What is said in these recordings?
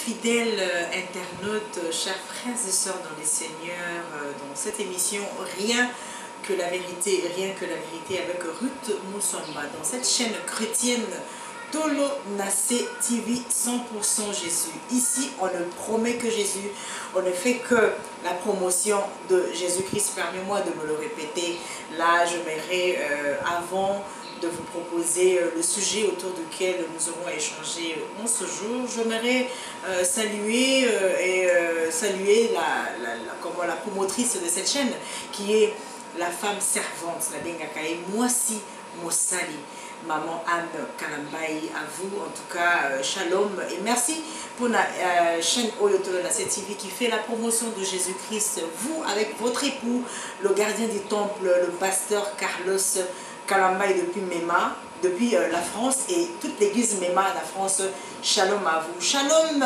Fidèles internautes, chers frères et sœurs dans le Seigneur, dans cette émission Rien que la vérité, rien que la vérité avec Ruth Moussamba, dans cette chaîne chrétienne Tolo Nassé TV 100% Jésus. Ici, on ne promet que Jésus, on ne fait que la promotion de Jésus-Christ. Permets-moi de me le répéter. Là, je m'irai avant de vous proposer le sujet autour duquel nous aurons échangé en ce jour. J'aimerais saluer et saluer la promotrice de cette chaîne qui est la femme servante, la Bengakae, Mwasi Mosali, Maman Anne Kalambayi, à vous en tout cas, shalom et merci pour la chaîne Oyo Tolo Nassé TV qui fait la promotion de Jésus-Christ. Vous avec votre époux, le gardien du temple, le pasteur Carlos Kalambayi depuis Mema, depuis la France et toute l'église Mema à la France. Shalom à vous. Shalom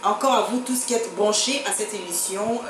encore à vous tous qui êtes branchés à cette émission.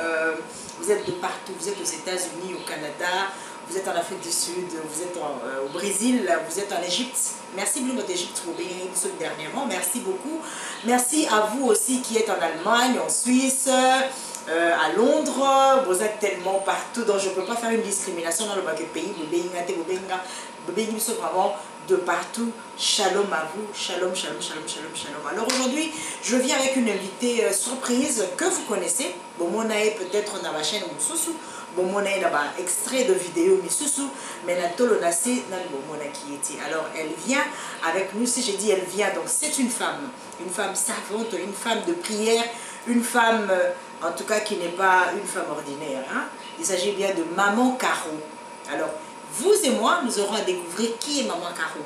Vous êtes de partout, vous êtes aux États-Unis, au Canada, vous êtes en Afrique du Sud, vous êtes au Brésil, vous êtes en Égypte. Merci Blue Note Égypte pour bénir dernièrement. Merci beaucoup. Merci à vous aussi qui êtes en Allemagne, en Suisse, à Londres. Vous êtes tellement partout, donc je ne peux pas faire une discrimination dans le pays. Vous bénissez vraiment de partout. Shalom à vous. Shalom, shalom, shalom, shalom, shalom. Alors aujourd'hui, je viens avec une invitée surprise que vous connaissez. Bon, mon aïe peut-être dans ma chaîne Moussoussou. Bon, mon aïe là-bas, extrait de vidéo Moussoussou. Mais la Tolo Nassé, dans le moment qui était. Alors elle vient avec nous. Si j'ai dit elle vient, donc c'est une femme. Une femme savante, une femme de prière, une femme, en tout cas, qui n'est pas une femme ordinaire. Hein. Il s'agit bien de Maman Caro. Alors, vous et moi, nous aurons à découvrir qui est Maman Caro.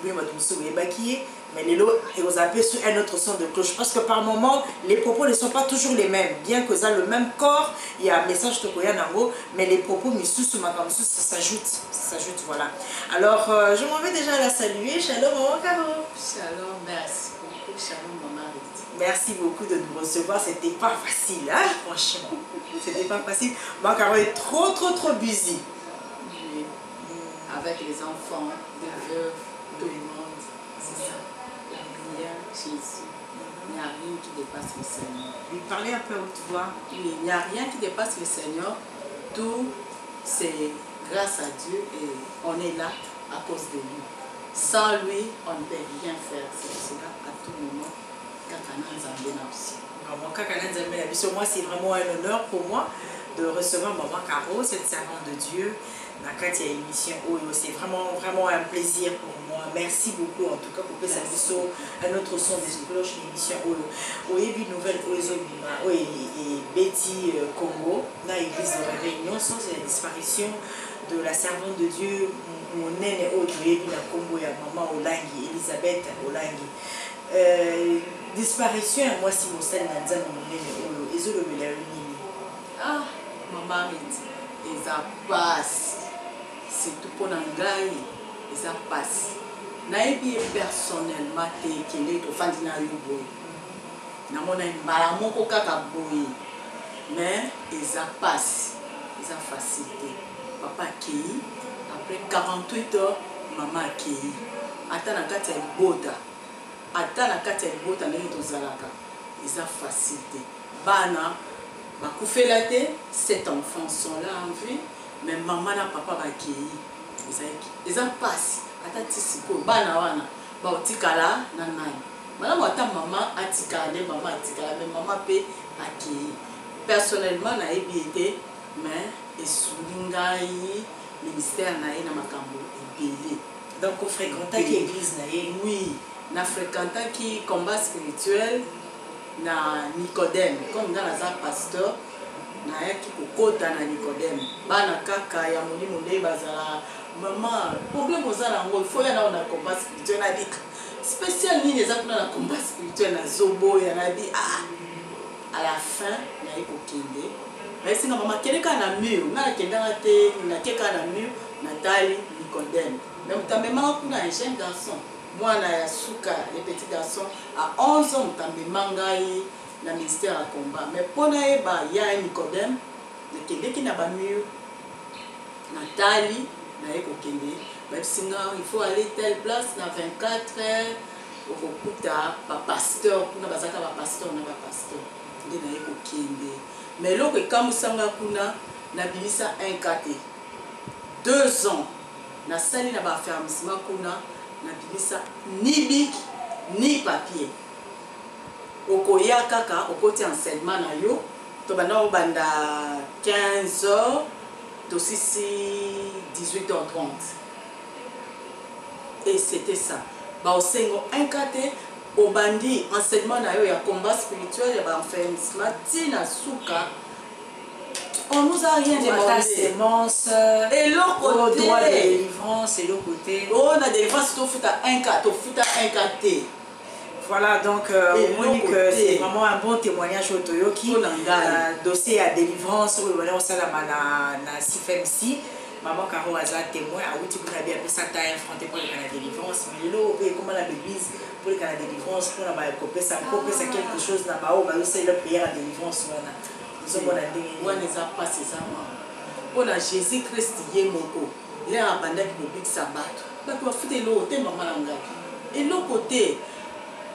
Oui, moi, je me souviens qui est, mais les lots, et vous appelez sur un autre son de cloche. Parce que par moment, les propos ne sont pas toujours les mêmes. Bien que ça, le même corps, il y a un message de Koyanango, mais les propos, ça s'ajoute. Ça s'ajoute, voilà. Alors, je m'en vais déjà la saluer. Shalom, Maman Caro. Shalom, merci beaucoup. Shalom, Maman Ruth. Merci beaucoup de nous recevoir. C'était pas facile, hein, franchement. C'était pas facile. Maman Caro est trop, trop, trop busy. Oui. Avec les enfants, des veuves, tout le monde, c'est ça. La prière, Jésus. Il n'y a rien qui dépasse le Seigneur. Lui parler un peu à haute voix. Oui, il n'y a rien qui dépasse le Seigneur. Tout, c'est grâce à Dieu et on est là à cause de lui. Sans lui, on ne peut rien faire. C'est pour cela, à tout moment, Kakana Nzambe na biso. Vraiment, Kakana Nzambe na biso. Moi, c'est vraiment un honneur pour moi de recevoir Maman Caro, cette servante de Dieu. Dans la émission Oyo, c'est vraiment, vraiment un plaisir pour moi. Merci beaucoup en tout cas pour que ça soit un autre son des cloches l'émission Oyo. Oyebi nouvelle Oyo Bima, Oyo et Betty Congo, dans l'église de réveil nyonso, c'est la disparition de la servante de Dieu, mon nene Oyo Oyebi na Congo ya maman Olangi, Elisabeth Olangi. Disparition ya mwasi mosali na Nzambe monene Oyo, ezolobela yo nini? Ah, maman Ruth, eza pasi. Surtout pour ngai, eza pasi. Nayebi ye personnellement te kende tofandi na yo boye. Namona ye mbala moko kaka boye. Mais eza pasi. Eza facile te. Papa akei, après 48 heures, maman akei. Ata na kati ya libota. Ata na kati ya libota ndenge tozalaka. Eza facile te. Bana bakufela te, 7 enfants sont là en vie. Mais maman na papa bakei. Eza pasi. Ata ti sikoyo bana wana baotikala na nani. Malamu ata mama atikala nde mama atikala, mais mama pe akei. Personnellement nayebi ye te, mais esungi ngai ministère na ye na makambo ebele. Donc ofréquentaki église na ye? Oui, na fréquentaki combat spirituel na Nicodème. Comme nga naza pasteur, nayaki kokota na Nicodème. Bana kaka ya molimo nde bazala maman, problème oza nango, il faut ya nao na combat spirituel. Na dit spécial nini eza kuna na combat spirituel na zoboya, na dit ah, à la fin naye kokende. Nayesi nga mama kende kaka na mur, nga nakendanga te, nake kaka na mur, natali Nicodème. Mais moto amemanga kuna un jeune garçon, mwana ya suka, le petit garçon à 11 ans, moto amema ngai na ministère ya combat. Mais mpo nayeba ya Nicodème, nakendeki na ba mur, natali, naye kokende. Bayebisi nga il faut aller telle place na 24 heures, okokuta ba pasteur kuna, bazalaka ba Bapasteur na bapasteur nde naye kokende. Mais eloko ekamwisanga kuna, nabimisa un cas te. 2 ans nasali na baaffermissement kuna, nabimisa ni bic ni papier. Okoya kaka, okoti enseignement na yo. Tobanda, obanda 15 heures, tosisi 18h30 et c'était ça. Baosengo un cas te. Obandi enseignement na yo ya combat spirituel, ya baaffermissement, ntina suka, on nous a rien demandé. Semence. Eloko. Droit de délivrance, eloko te. Oyo na délivrance, tofuta un cas, tofuta un cas te. Voilà, donc omoni que c'est vraiment un bon témoignage oyo toyoki. Dossier ya délivrance oyo wana osalama na CFMC, Mama Caro aza témoin. Awuti kuna, bi apesa ata un franc te mpo aleka na délivrance. Mais lelo mpe ekóma na baeglise, mpo oleka na délivrance, mpona kopesa quelque chose na baoyo bazosalela prière ya délivrance wana. Ozomona ndenge wana eza mpasi, eza mawa mpona Jésus Christ ye moko. L'heure abandaki kobikisa bato, bato bafuta eloko te. Mama na ngai, eloko te.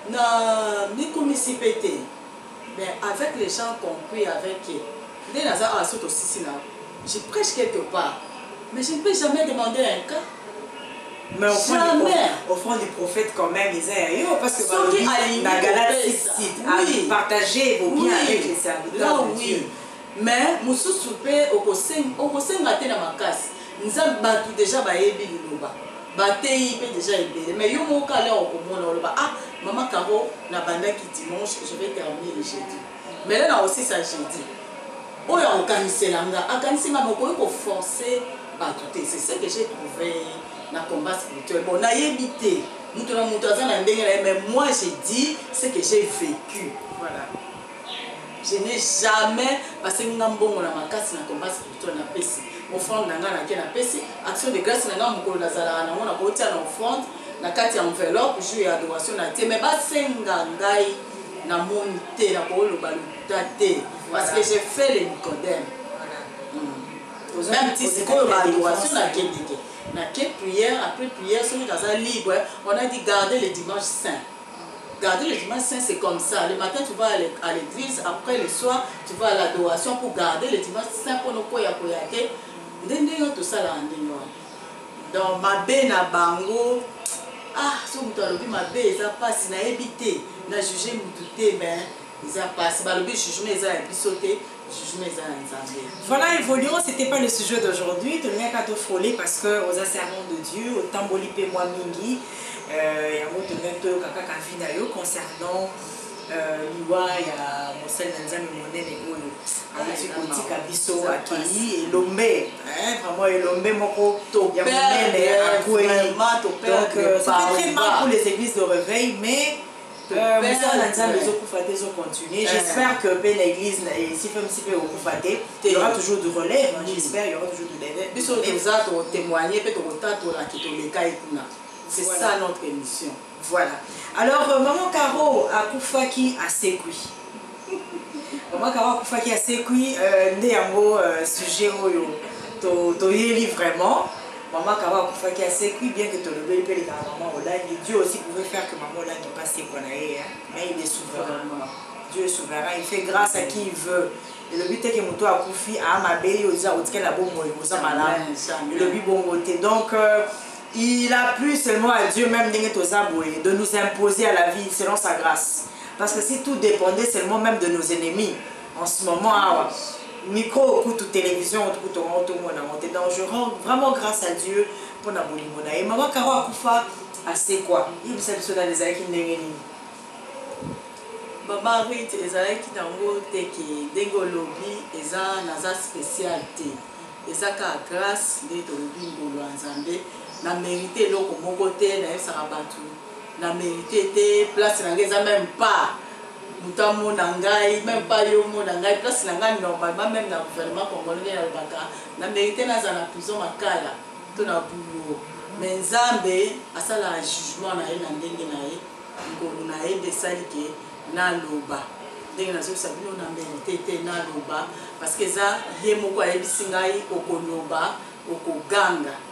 Na mikomisi mpe te, mais avec les gens compris, avec nde naza awa. So tosisi na, je prêche quelque part, mais je ne peux jamais demander un cas. Mais jamais. Offrande du prophète quand même, eza ya yo, parce que soki alingi na Galate 6, partagez vos biens avec les serviteurs de Dieu. Mais mosusu mpe okosenga te na makasi. Nzambe, bato déjà bayebi liloba, bateyi mpe déjà ebele. Mais yo moko ale okomona, oloba: "Ah, Mama Caro, nabandaki dimanche, je vais terminer le jeudi." Mais là na osisa jeudi, oyo akokanisela nga, akanisi nga. Mokoki koforce bato te. C'est ce que j'ai trouvé na combat spirituel. Bon, nayebi te, moto na moto aza na ndenge na ye, mais moi j'ai dit ce que j'ai vécu. Voilà. Je n'ai jamais basengi nga mbongo na makasi na combat spirituel. Napesi offrande na ngai, nake napesi action de grâce na ngai. Mokolo nazalaka nango, nakotia na offrande na kati ya enveloppe. Jour ya adoration na tie, mais basenga ngai, namoni te. Nakoloba lokuta te, parce que j'ai fait le Nicodème. Même ti sikoyo baadoration nakendeke, nake prière après prière. Soki naza libre, on a dit: "Garder le dimanche saint." Garder le dimanche saint, c'est comme ça. Le matin, tu vas à l'église, après le soir, tu vas à l'adoration pour garder le dimanche saint pour nos koya koya te. Nde ndenge tosalaka ndenge wana. Donc mabe na bango, ah, so moto alobi mabe, eza mpasi. Nayebi te, na juge motu te, mais eza mpasi. Balobi jugement eza ya biso te, jugement eza ya Nzambe. Voilà, évoluons, c'était pas le sujet d'aujourd'hui. Tolingaka tofrôler parce que oza servant de Dieu, otamboli mpe mwa mingi. Yango tolingaki toyoka kaka avis na yo concernant liwa ya mosali na Nzambe monene oyo awuti kotika biso, akei elombe, vraiment elombe moko ya monene akwei. Donc ça fait très mal pour les églises de réveil, mais mosala na Nzambe ezokufa te, ezocontinue. J'espère que mpe na église CFMC mpe okufa te, il y aura toujours de relève. J'espère il y aura toujours de relève. Biso toza tokotémoigne mpe tokotatolaki toleka ye kuna. C'est ça notre émission. Voilà. Alors, Maman Caro akufaki asekwi. Maman Caro akufaki asekwi, nde yango sujet oyo toyeli vraiment. Maman Caro akufaki asekwi, bien que tolobeli mpe lekaka Maman Olangi. Dieu aussi pouvait faire que Maman Olangi pasekwa na ye, hein? Mais il est souverain. Dieu est souverain, il fait grâce à qui il veut. Elobi te ke moto akufi aa mabe, yo oza otikali na bomoi, oza malamu, elobi bongo te. Donc il a plu seulement à Dieu même, ndenge toza boye, de nous imposer à la vie selon sa grâce, parce que si tout dépendait seulement même de nos ennemis en ce moment awa, micro kutu, télévision kutu, tomona yango te. Donc je rends vraiment grâce à Dieu mpona bolingo na ye. Mama Caro akufa asekwa, yebisa biso nani, ezalaki ndenge nini? Mama Rit, ezalaki nango teke ndenge olobi. Eza naza spécial te, eza kaka grâce nde tolobi, ngolu ya Nzambe. Na mérite eloko moko te. Nayebisaka bato, na mérite te. Place na ngai eza même pas moto amona ngai, même pas yo omona ngai. Place na ngai normalement, même na gouvernement congolais nde nalobaka, na mérite nazala na prison Makala to na Bulo. Mais Nzambe asalaka jugement na ye na ndenge na ye. Ngolu na ye nde esali ke naloba ndenge nazobisa bino. Na mérite te naloba, parce que eza ye moko ayebisi ngai: "Okoloba, okoganga."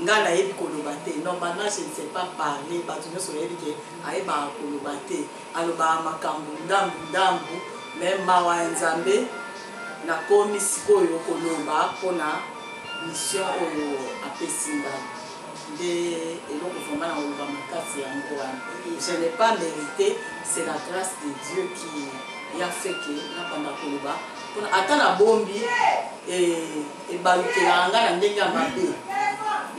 Nga nayebi koloba te, normalement je ne sais pas parler, bato nyonso bayebi ke ayebaka koloba te, alobaka makambo ndambu ndambu, mais mawa ya Nzambe nakomi sikoyo koloba mpona mission oyo apesi ngai. Nde eloko vraiment nakoloba makasi yango wana, je n'ai pas mérité, c'est la grâce de Dieu qui a fait que nabanda koloba mpona ata nabombi ebalukelaka ngai na ndenge ya mabe,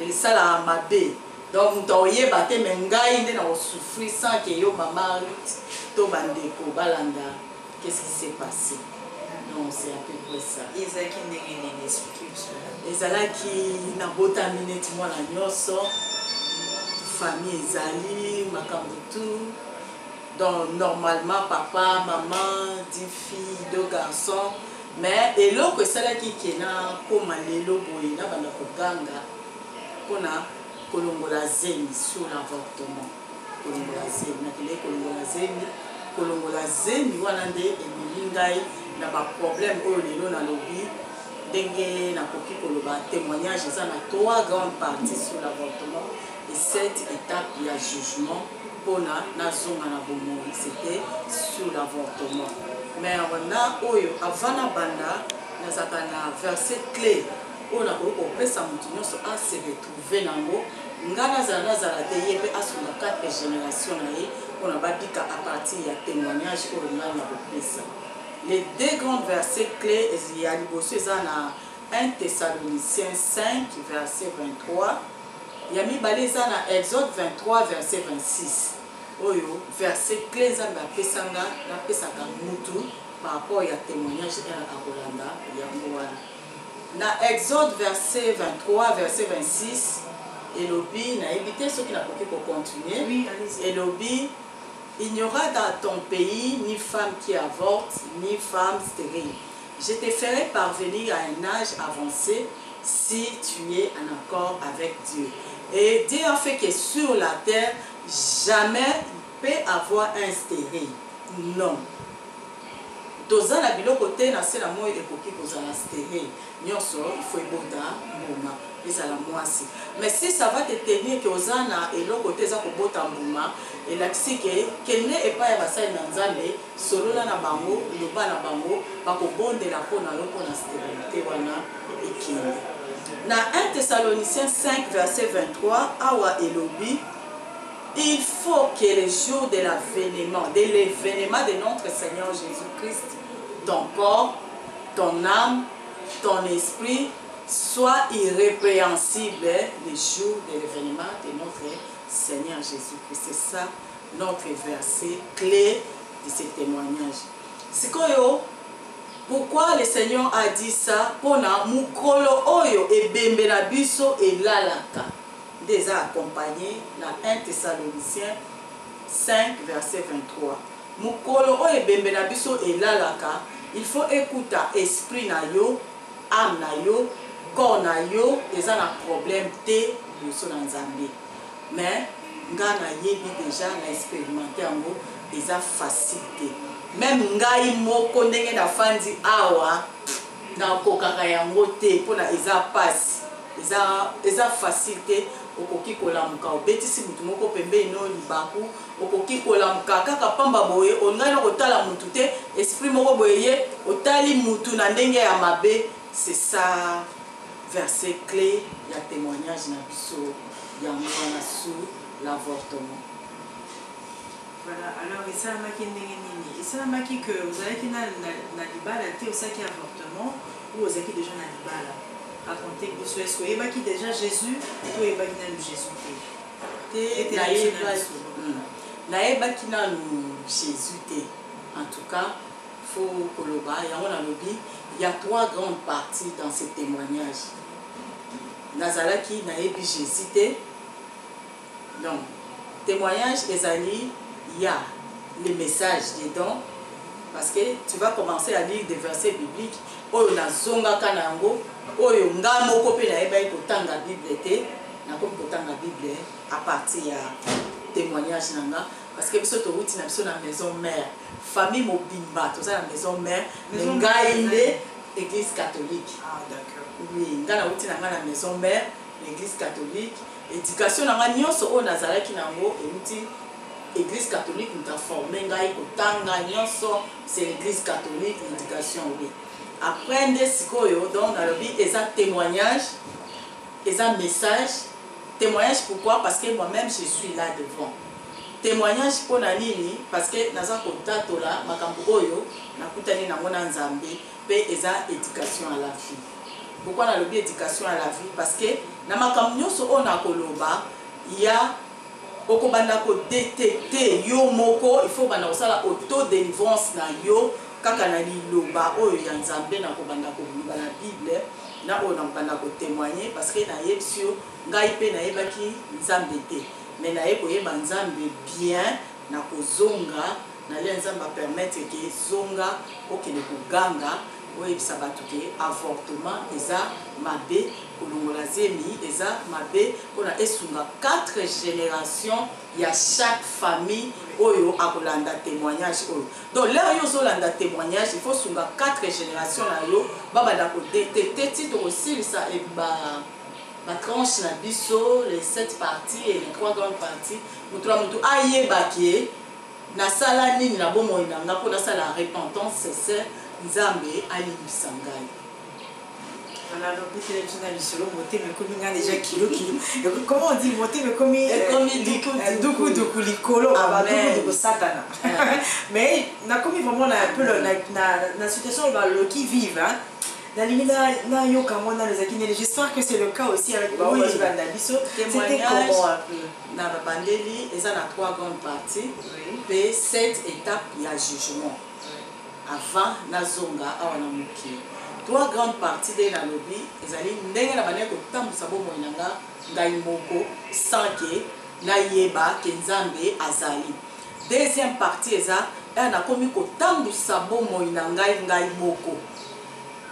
esalaka mabe. Donc moto akoyeba te, me ngai nde nakosouffrir sans ke yo mama Ruth to bandeko balanda qu'est-ce qui s'est passé. Donc c'est à peu près ça. Ezalaki ndenge nini? Explique biso. Ezalaki nabotami neti mwana nyonso, famille ezali makambo tout. Donc normalement papa, maman, 10 filles, deux garçons. Mais eloko esalaki ke nakóma lelo boye, nabanda koganga mpona kolongola zemi sur l'avortement. Kolongola zemi, nakendeki kolongola zemi. Kolongola zemi wana nde ememi ngai na baproblème oyo lelo nalobi. Ndenge nakoki koloba, témoignage eza na trois grandes parties sur l'avortement et sept étapes ya jugement mpona nazonga na bomoi, c'était sur l'avortement. Mais na oyo avant nabanda, nazalaka na verset clé oyo nakoki kopesa moto nyonso ase retrouve nango. Nga nazala te, ye mpe asunga quatre génération na ye mpona babika à partir ya témoignage oyo ngai nakopesa. Les deux grands versets clés ya liboso eza na 1 Thessaloniciens 5 verset 23, ya mibale eza na Exode 23 verset 26. Oyo verset clé Nzambe apesanga, napesaka mutu par rapport ya témoignage ere akolanda yango wana. Na Exode verset 23 verset 26 elobi, nayebi te soki nakoki kocontinue. Oui, allez-y. Elobi: "Il n'y aura dans ton pays ni femme qui avorte, ni femme stérile. Je te ferai parvenir à un âge avancé si tu es en accord avec Dieu." Et Dieu a fait que sur la terre, jamais il peut avoir un stérile. Non. Toza na biloko te na se na moi ekoki kozala stérile. Nyonso il faut ebota mbuma, ezala mwasi. Mais si ça va te tenir ke oza na eloko te eza kobota mbuma, elakisi ke kende epai ya basali na Nzambe, solola na bango, loba na bango, bakobondela mpo na yo mpo na stérilité wana ekende. Na 1 Thessaloniciens 5 verset 23 awa elobi: "Il faut que le jour de l'avènement, de l'événement de notre Seigneur Jésus-Christ, ton corps, ton âme, ton esprit soient irrépréhensibles le jour de l'événement de notre Seigneur Jésus-Christ." C'est ça notre verset clé de ce témoignage. Sikoyo, pourquoi le Seigneur a dit ça? Mpona mokolo oyo ebembe na biso elalaka nde eza accompagné na 1 Thessaloniciens 5 verset 23. Mokolo oyo ebembe na biso elalaka, il faut ekuta esprit na yo, âme na yo, corps na yo eza na problème te liboso na Nzambe. Mais nga nayebi déjà, na expérimenté yango, eza facile te. Même ngai moko ndenge nafandi awa, nakokaka yango te mpona eza pasi, eza facile te. Okoki kolamuka, obetisi motu moko pembeni no libaku. Okoki kolamuka kaka pamba boye, ongai na kotala motu te, esprit moko boye ye otali mutu na ndenge ya mabe. C'est ça verset clé ya témoignage na biso yango wana sur l'avortement. Voilà, alors esalamaki ndenge nini? Esalamaki ke ozalaki na libala te, osalaki avortement, ou ozalaki déjà na libala? Raconte biso, est ce que oyebaki déjà Jésus to oyebaki nanu Jésus te? Te, nayebaki nanu Jésus te. En tout cas, faut koloba yango, nalobi il y a trois grandes parties dans ce témoignage. Nazalaki nayebi Jésus te. Donc témoignage ezali, il y a le message dedans, parce que tu vas commencer à lire des versets bibliques oyo nazongaka na yango, oyo nga moko mpe nayebaki kotanga Bible te. Nakomi kotanga Bible à partir ya témoignage na nga, parce que biso towuti na biso na maison mère, famille mobimba toza na maison mère. Mais ngai nde église catholique. Ah, d'accord. Oui, nga nauti na ngai na maison mère. Na église catholique, éducation na nga nyonso oyo nazalaki nango euti église catholique. Moto aforme ngai kotanga nyonso, c'est l'église catholique, l'éducation, oui. Après nde sikoyo, donc nalobi eza témoignage, eza message. Témoignage, pourquoi? Parce que moi-même, je suis là devant. Témoignage mpona nini? Parce que naza kotatola makambo oyo nakutani nango na Nzambe. Mpe eza éducation à la vie. Pourquoi nalobi éducation à la vie? Parce que na makambo nyonso oyo nakoloba ya okobanda kodétecter yo moko, il faut banda kosala auto délivrance na yo kaka na liloba oyo ya Nzambe. Nakobanda koloba na Bible na oyo nakobanda kotémoigner, parce que nayebisi yo, ngai mpe nayebaki Nzambe te, mais naye koyeba Nzambe bien na kozonga. Nalia Nzambe apermettre ke zonga, okende koganga, oyebisa bato ke avortement eza mabe, kolongola zemi eza mabe, mpona esunga 4 génération ya chaque famille oyo akolanda témoignage oyo. Donc l'heure oyo ozolanda témoignage, il faut sunga 4 génération na yo, babanda kodétecter ti tokosilisa batranche na biso, les sept parties et les trois grandes parties. Moto na moto ayebaki ye nasala nini na bomoi na nga mpo nasala repentance sincère, Nzambe alimbisa ngai. Voilà, donc peut biso na lisolo, motema ekomi nga déjà kilo kilo. Comment on dit? Motema ekomi Ekomi duku. Duku duku likolo, duku duku satana. Mais nakomi vraiment na un peu na situation baloki vive, hein. Nalingi nayoka mwana ezalaki nini. J'espère que c'est le cas aussi avec Oui. bazolanda biso. C'était Témoignage. comment un peu? Na babandeli, eza na trois grandes parties mpe sept étapes ya jugement avant nazonga awa na mokili. Trois grandes parties nde nalobi ezali ndenge na bandeki kotambusa bomoi na nga ngai moko sans ke nayeba ke Nzambe azali. Deuxième partie eza aya nakomi kotambusa bomoi na ngai ngai moko,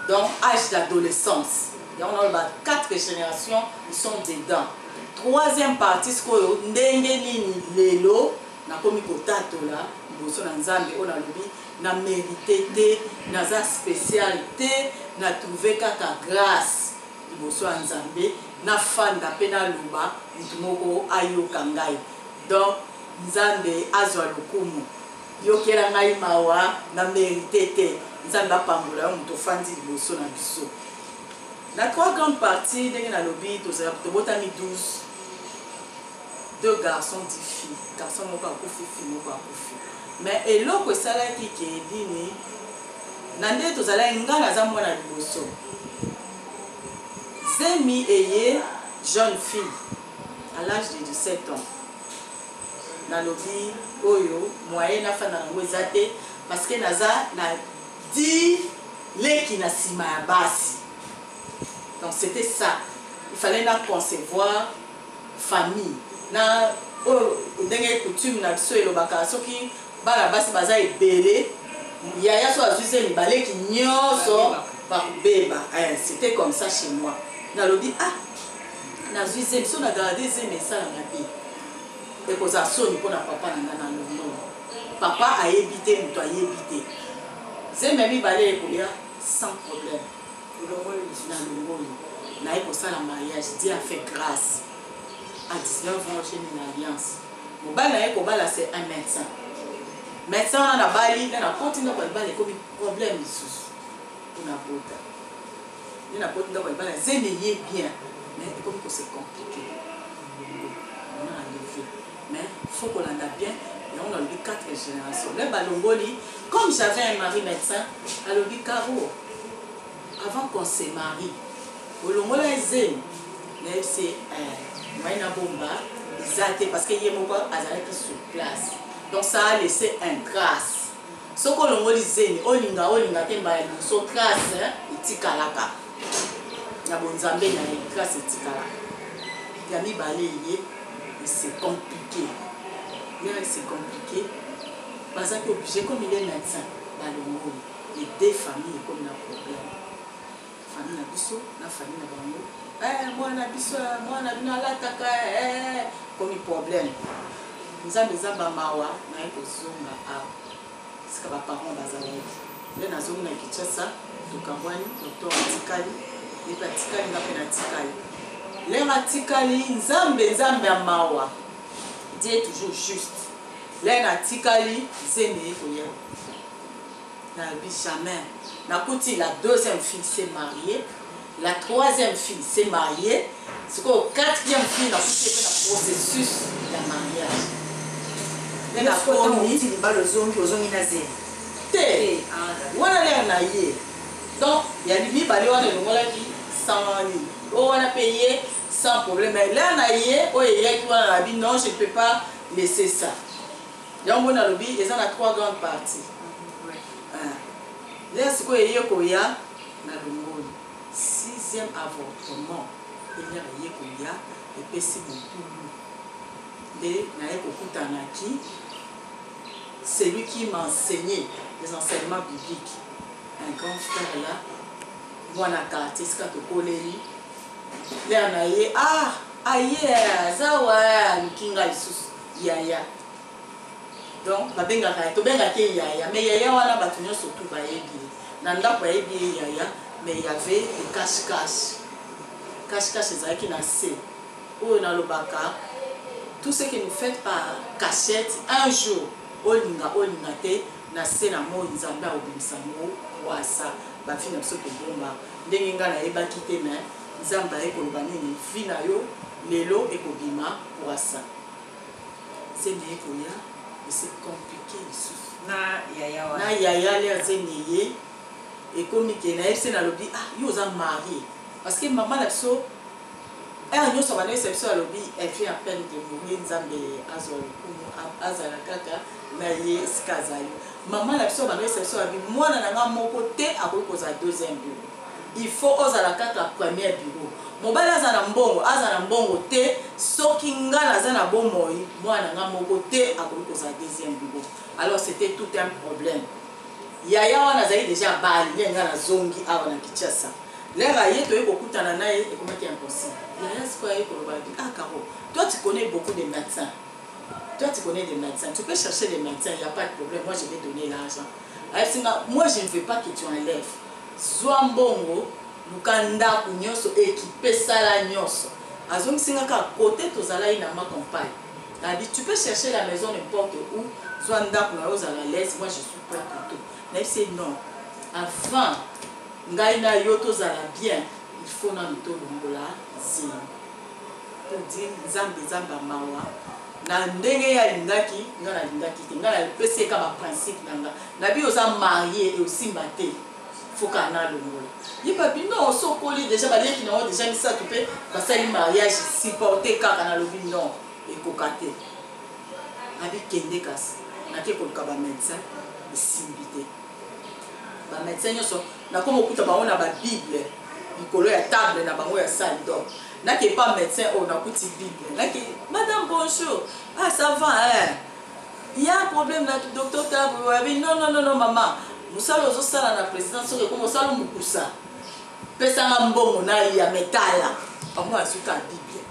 donc âge d'adolescence. Yango naloba quatre générations, ils sont dedans. Troisième partie sikoyo, ndenge nini lelo nakomi kotatola liboso na Nzambe oyo nalobi na mérite te, naza spécial te, na trouve kaka grâce liboso ya Nzambe, nafanda mpe naloba, motu moko ayoka ngai. Donc Nzambe azwa lokumu, yokela ngai mawa, na mérite te. Nzambe apambola yo moto ofandi liboso na biso. Na trois grandes parties, ndenge nalobi, tobotami 12, deux garçons, 10 filles. Garçon moko akufi, fille moko akufi. Mais eloko esalaki ke nini na nde tozalaki, ngai naza mwana liboso. Zemi eye jeune fille à l'âge de 17 ans. Nalobi oyo moyen nafanda nango eza te, parce que naza na 10 leki na nsima ya basi. Donc c'était ça, il fallait na concevoir famille na oyo ndenge coutume na biso elobaka: soki bana basi baza ebele, yaya so azwi zemi, baleki nyonso bakobeba. C'était comme ça chez moi. Nalobi: ah, nazwi zemi, so na garde zemi esalanga te, ekozala soni mpona papa na nga. Na london papa ayebi te, moto ayebi te. Zemi ya mibale ekoya sans problème. Na longoli, naye kosala mariage. Dieu a fait grâce, à 19 ans j'ai mis une alliance. Mobali naye kobala, c'est un médecin. Médecin wana nabali nde nakoti ndako ya libala, ekomi problème lisusu mpona bota. Nde nakoti ndako ya libala, zemi ye bien, mais ekomi kose compliqué on a enlevé. Mais faut kolanda bien, yango nalobi quatre générations nde balongoli. Comme j'avais un mari médecin, alobi: Caro, avant qu'on se marie, olongola ezemi. Nayebisi mai na bomba eza te, parce que ye moko azalaki sur place. Donc ça a laissé un trace. Soki olongoli zemi, olinga olinga te, mbala liboso trace etikalaka na bonzambe na ye, trace etikalaka. Ya mibale ye, c'est compliqué. Là, c'est compliqué, bazaki obligé, comme il est médecin, balongoli. Les deux familles ekomi na problème, famille na biso na famille na bango. Mwana biso, mwana bino alataka, komi problème. Nzambe eza bamawa. Naye kozonga awa sika baparent bazalaki nde nazongi na Kinshasa. Tokabwani, docteur atikali, ye mpe atikali, nga mpe natikali. Lere atikali, Nzambe, Nzambe ya mawa, Dieu est toujours juste. Lere natikali, zemi eye koya. Nalobi jamais. Nakuti la deuxième fille s'est mariée, la troisième fille s'est mariée, sikoyo quatrième fille nakuti ye mpe na processus ya mariage. Nde nakomi libala ozongi, ozongi na zemi te. Ah, wana lere na ye, donc ya mibale wana elongolaki sans nini, oyo wana mpe ye sans problème. Mais lere na ye oyo eyaki wana, nabi non, je ne peux pas laisser ça. Yango mpo nalobi eza na trois grandes parties. Lere sikoyo eye koya, nalongoli sixième avortement. Elere eye koya, epesi mobulu. Nde naye kokutanaki celui qui m'enseignait les enseignements bibliques, un grand frère là, mwana quartier esika tokoleli. Lere na ye, ah, aye aza wa aluki ngai lisusu yaya. Donc babengaka ye, tobengaki ye yaya, mais yaya wana bato nyonso tu bayebi ye na ndako, bayebi ye yaya. Mais y avait le cache cache, cache cache ezalaki na se. Oyo nalobaka, tout ce que nous faites par cachette, un jour, olinga olinga te, na se na moi Nzambe akobimisa yango kwasa. Bavie na biso tobomba ndenge ngai nayebaki te, mais Nzambe aye koloba nini, vie na yo lelo ekobima kwasa. Zemi ekoya, ese compliqué lisusu. Na yaya wana. Na yaya. Lere zemi eye, ekomi ke nayebisi, nalobi: "Ah, yo oza marié." Parce que mama na biso, heure nyonso banayebisa biso, alobi, elle vient à peine de mourir, Nzambe azwa lokumu, azala kaka na ye esika azali. Mama na biso banayebisa biso, abi mwana na nga moko te akoki kozala deuxième bureau, il faut ozala kaka premier bureau. Mobali aza na mbongo, aza na mbongo te, soki nga naza na bomoi, mwana na nga moko te akoki kozala deuxième bureau. Alors c'était tout un problème. Yaya wana azali déjà bali nde nga nazongi awa na Kinshasa. Lere aye, toye kokutana na ye, ekomaki impossible. Yaya sikoyo aye koloba bi: "Ah Caro, toi tu connais beaucoup de médecins, toi tu connais des médecins, tu peux chercher des médecins, il y a pas de problème, moi je vais donner l'argent." Ayebisi nga: "Moi je ne veux pas que tu enlèves, zwa mbongo, luka ndako nyonso, équipe, sala nyonso." Azongisi nga kaka côté tozalaki na ma campagne. Abi: "Tu peux chercher la maison n'importe où, zwa ndako na yo, ozala l'aise, moi je suis prêt pour tout." Nayebisi ye: "Non, avant ngai na yo tozala bien, il faut nanu tolongola zemi." Pour dire, Nzambe, Nzambe ya mawa, na ndenge ye alingaki, ngai nalingaki te. Ngai napesi ye ka baprincipe na nga, nabi oza marié e osimba te, foka nalongola. Ye babi: "Non, osokoli déjà, baleki na yo déjà misato mpe basali mariage, supporte kaka." Nalobi: "Non, ekoka te." Abi: "Kende." Kasi nake koluka bamédecin, esimbi te. Bamédecin nyonso nakoma okuta bango na babible likolo ya table na bango ya salle. Donc nake pa médecin oyo, nakuti bible, nake: "Madame, bonjour, ah ça va, hein, il y a un problème na docteur Tabo." Abi: "Non, non, non, non, mama, mosala ozosala na président, soki ekoma osala mokusa, pesanga mbongo na ya metala bango." Azuka bible,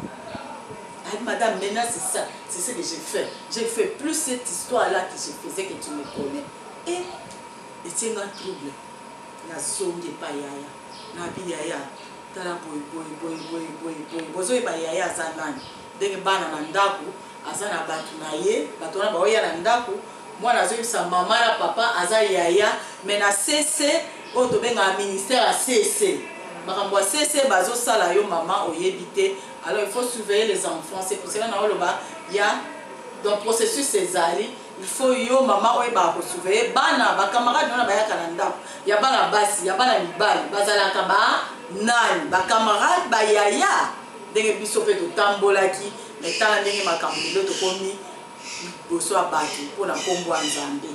abi: "Madame, maintenant c'est ça, c'est ce que j'ai fait, j'ai fait plus cette histoire là que je faisais, que tu me connais." Et etie nga trouble. Nazongi epai yaya, nabi: "Yaya, tala boye boye boye boye boye boye." Bozoyeba yaya aza nani, ndenge bana na ndako, aza na bato na ye, bato wana baoya na ndako, mwana azoyebisa mama na papa aza yaya. Mais na cc oyo tobengaka ministère ya cc, makambo ya cc bazosala yo, mama oyebi te. Alors il faut surveiller les enfants. C'est pour cela na oloba ya donc processus ezali, il faut yo mama oyebaka kosurveiller bana. Bacamarade wana bayaka na ndako, ya bana basi, ya bana mibali, bazalaka banani, bacamarade, bayaya. Ndenge biso mpe totambolaki, mais tala ndenge makambo lelo tokomi liboso ya bato mpona nkombo ya Nzambe.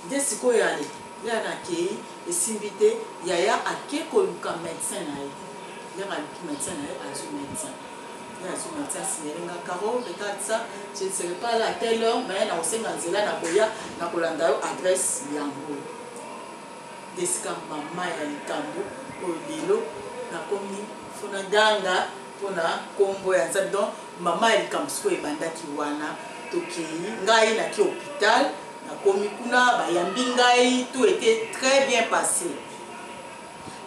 Nde sikoyo ale ya nakei, esimbi te. Yaya ake koluka médecin na ye. Yaka aluki médecin na ye, azwi médecin ye, azwi médecin, asignale nga: "Caro, regarde ça, je ne serai pas là à telle heure, mais nakosenga nzela, nakoya, nakolanda yo adresse yango." Nde esika mama ya likambo oyo lelo nakomi fona ganga mpona nkombo ya Nzambe. Donc mama ya likambo sikoyo ebandaki wana. Tokei, ngai naki hôpital, nakomi kuna, bayambi ngai, tout était très bien passé.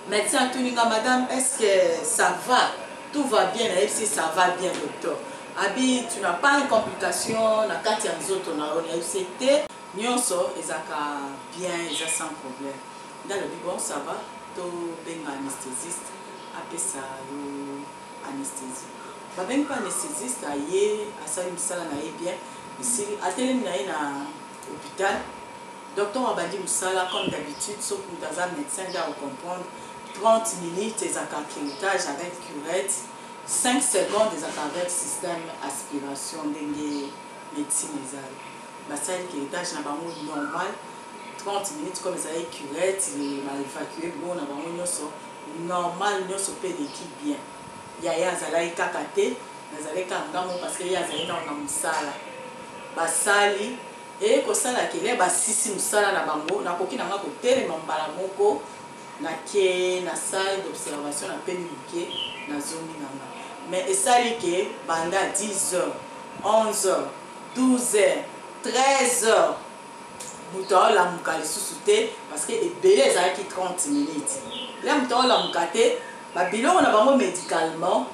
Médecin atuni nga: "Madame, est ce que ça va?" Tout va bien? Nayebisi: ça va bien, docteur. Abi: tu n'as pas une complication na kati ya nzoto na yo? Nayebisi te, nyonso ezalaka bien, eza sans problème. Nde alobi: bon, ça va, tobenga anesthésiste apesa yo anesthésie. Babengi mpe anesthésiste, aye, asali mosala na ye bien, esili. Atelemi na ye na hôpital, docteur abandi mosala comme d'habitude. Soki moto aza médecin nde akocomprendre. 30 minutes ezalaka curettage avec curette, 5 secondes ezalaka avec système aspiration. Ndenge médecine ezali, basali curettage na bango normal, 30 minutes. Comme ezali curette, baévacue biloko na bango nyonso normal, nyonso mpe eleki bien. Yaya azalaki kaka te, nazalaki kaka ngambo parce que ye azali nano na mosala. Basali eye kosala kele, basisi mosala na bango, nakoki na nga kotelema mbala moko, nake na salle d'observation, napemi moke, nazongi na nga. Mais esali ke banda 10 heures, 11 heures, 12 heures, 13 heures, moto aolamuka lisusu te, parce que ebele ezalaki 30 minutes. Le moto aolamuka te, babiloko na bango médicalement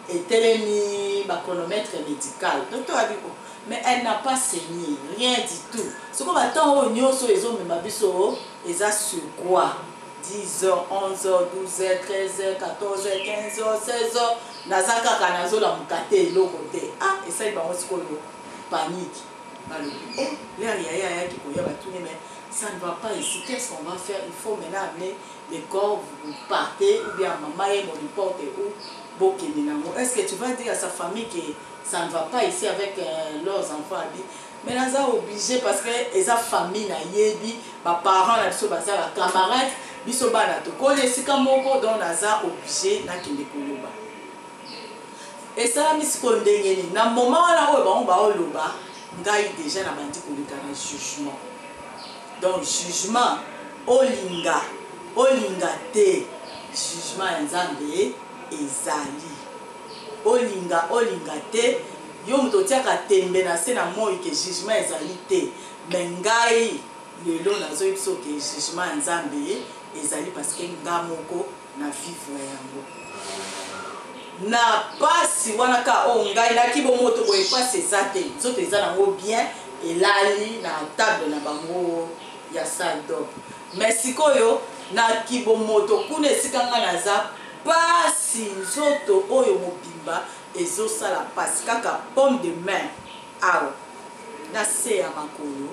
etelemi, bachronomètre médical. Docteur abi: oh, mais elle n'a pas saigné, rien du tout. Sikoyo batemps oyo nyonso ezomema biso eza sur quoi? 10 heures, 11 heures, 12 heures, 13 heures, 14 heures, 15 heures, 16 heures, naza kaka nazolamuka te, eloko te. Ah, esali bango sikoyo panique. Balobi: oh, l'heure yaya ayaki koya, batuni: mais ça ne va pas ici, qu'est-ce qu'on va faire? Il faut maintenant amener les corps, vous partez ou bien mama ye, bon, n'importe où bokende nango. Est-ce que tu vas dire à sa famille que ça ne va pas ici avec leurs enfants? Abi: mais naza obligé, parce que eza famille, nayebi baparent na biso, baza bacamarade, biso bana tokoli esika moko, donc naza obligé nakende koloba. Esalami sikoyo ndenge nini? Na moment wana oyo bango baoloba, ngai déjà nabandi koleka na jugement. Donc jugement, olinga olinga te, jugement ya Nzambe ezali. Olinga olinga te, yo moto otiaka tembe na se na moi ke jugement ezali te, mais ngai lelo nazoyebi biso ke jugement ya Nzambe ezali, parce que nga moko na vivre yango na pasi wana. Ka oyo ngai naki bomoto boye, pasi eza te, nzoto eza nango bien, elali na table na bango ya salle d'op. Mais sikoyo na kibomoto kuna esika ngai naza, pasi, nzoto oyo mobimba ezosala pasi, kaka paume de main awa na se ya makolo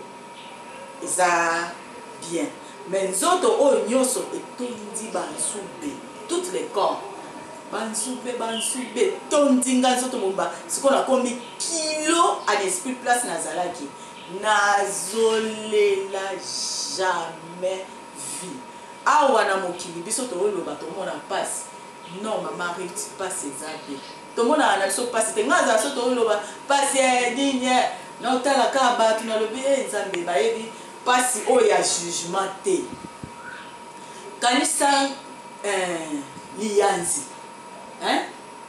eza bien, mais nzoto oyo nyonso etondi banzube, toutes les corps, banzube, banzube etondi nga nzoto mobimba. Sikoyo nakomi kilo en esprit. Place nazalaki, nazolela jamais vu awa na mokili. Biso tooloba, tomona mpasi. Non, mama Ruth, mpasi eza te, tomonaka na biso mpasi te. Ngai azala so tooloba mpasi nini, naotala kaka bato, nalobi: e Nzambe, bayebi mpasi oyo ya jugement te. Kanisa liyanzi, hein?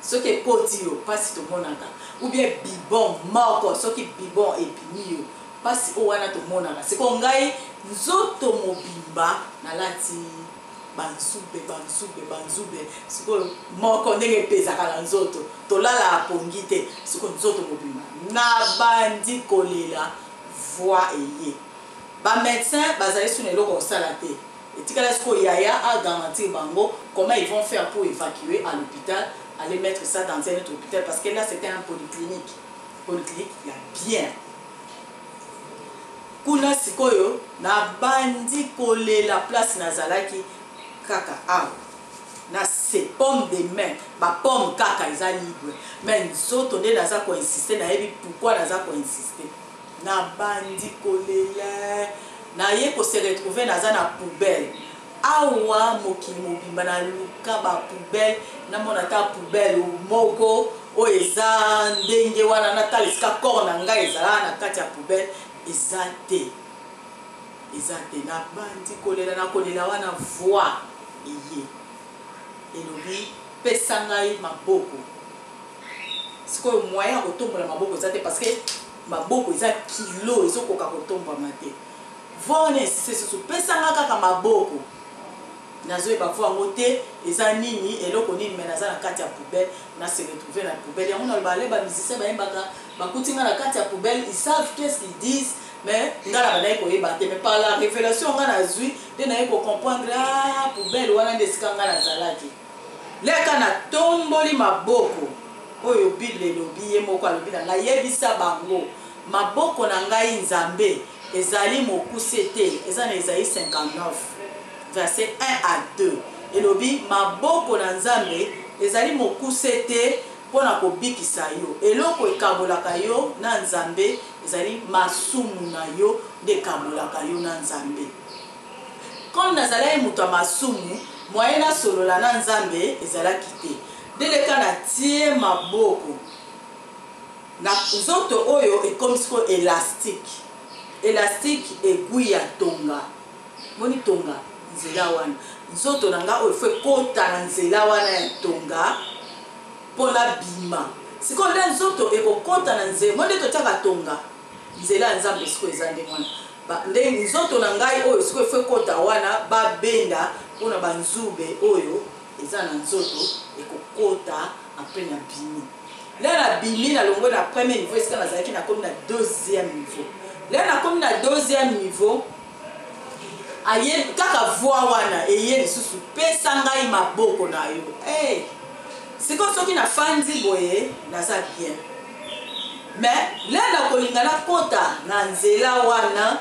Soki ekoti yo, mpasi tomonaka, ou bien bibon moko, soki bibon ebimi yo, mpasi oyo wana tomonaka. Sikoyo ngai nzoto mobimba nalati banzube, banzube, banzube. Sikoyo moko ndenge epezaka na nzoto, tolalaka pongi te. Sikoyo nzoto mobimba nabandi kolela, voix eye. Bamédecin bazali su na eloko kosala te, etikala sikoyo yaya agarantir bango comment ils vont faire pour évacuer à l'hôpital, aller mettre ça dans un autre hôpital, parce que là c'était un polyclinique, polyclinique ya bien kuna. Sikoyo nabandi kolela place nazalaki kaka awa na se paume de main, bapaume kaka eza libre, mais nzoto nde naza koinsiste. Nayebi pourquoi naza koinsiste. Nabandi kolela, naye kose retrouve naza na poubelle. Awa mokili mobimba naluka bapoubelle, namona ata poubelle moko oyo eza ndenge wana, natala esika corps na ngai ezalaka na kati ya poubelle, eza te, eza te. Nabandi kolela, na kolela wana voix eye, elobi: pesa ngai maboko. Sikoyo moyen ya kotombola maboko eza te, parce que maboko eza kilo, ezokoka kotombwama te. Voix wana esise susu: pesa nga kaka maboko. Nazoyeba voix yango te eza nini, eloko nini, mais naza na kati ya poubelle, na se retrouver na poubelle. Yango naloba ale ba musiciens bayembaka bakuti nga na kati ya poubelle, ils savent qu'est-ce qu'ils disent, mais nga na bandaki koyeba te. Mais par la révélation nga nazwi nde naye kocomprendre, ah, poubelle wana nde esika nga nazalaki. Leka natomboli maboko oyo Bible elobi, ye moko alobi na ngai, yebisa bango maboko na ngai Nzambe ezali mokuse te. Eza na Esaïe 59 verset 1 à 2, elobi maboko na Nzambe ezali mokuse te mpona kobikisa yo. Eloko ekabolaka yo na Nzambe ezali masumu na yo nde ekabolaka yo na Nzambe. Comme nazalaki moto ya masumu, moyen nasolola na Nzambe ezalaki te. Ndeleka natie maboko na nzoto oyo ekomi sikoyo élastique, élastique aiguille ya tonga. Moni tonga nzela wana, nzoto na nga oyo fo ekota na nzela wana ya tonga mpona bima. Sikoyo nde nzoto ekokota na nzela mo nde totiaka tonga nzela ya Nzambe. Sikoyo eza ndenge wana nde nzoto na ngai oyo sikoyo fo ekota wana, babenda mpona banzube oyo eza na nzoto ekokota. Apres na bimi la, nabimi, nalongwe na premier niveau esika nazalaki, nakomi na deuxième niveau. La nakomi na deuxième niveau, aye kaka voix wana eye lisusu, pesa ngai maboko na yo. Hey! Sikoyo soki nafandi boye naza bien, mais le nakolinga nakota na nzela wana,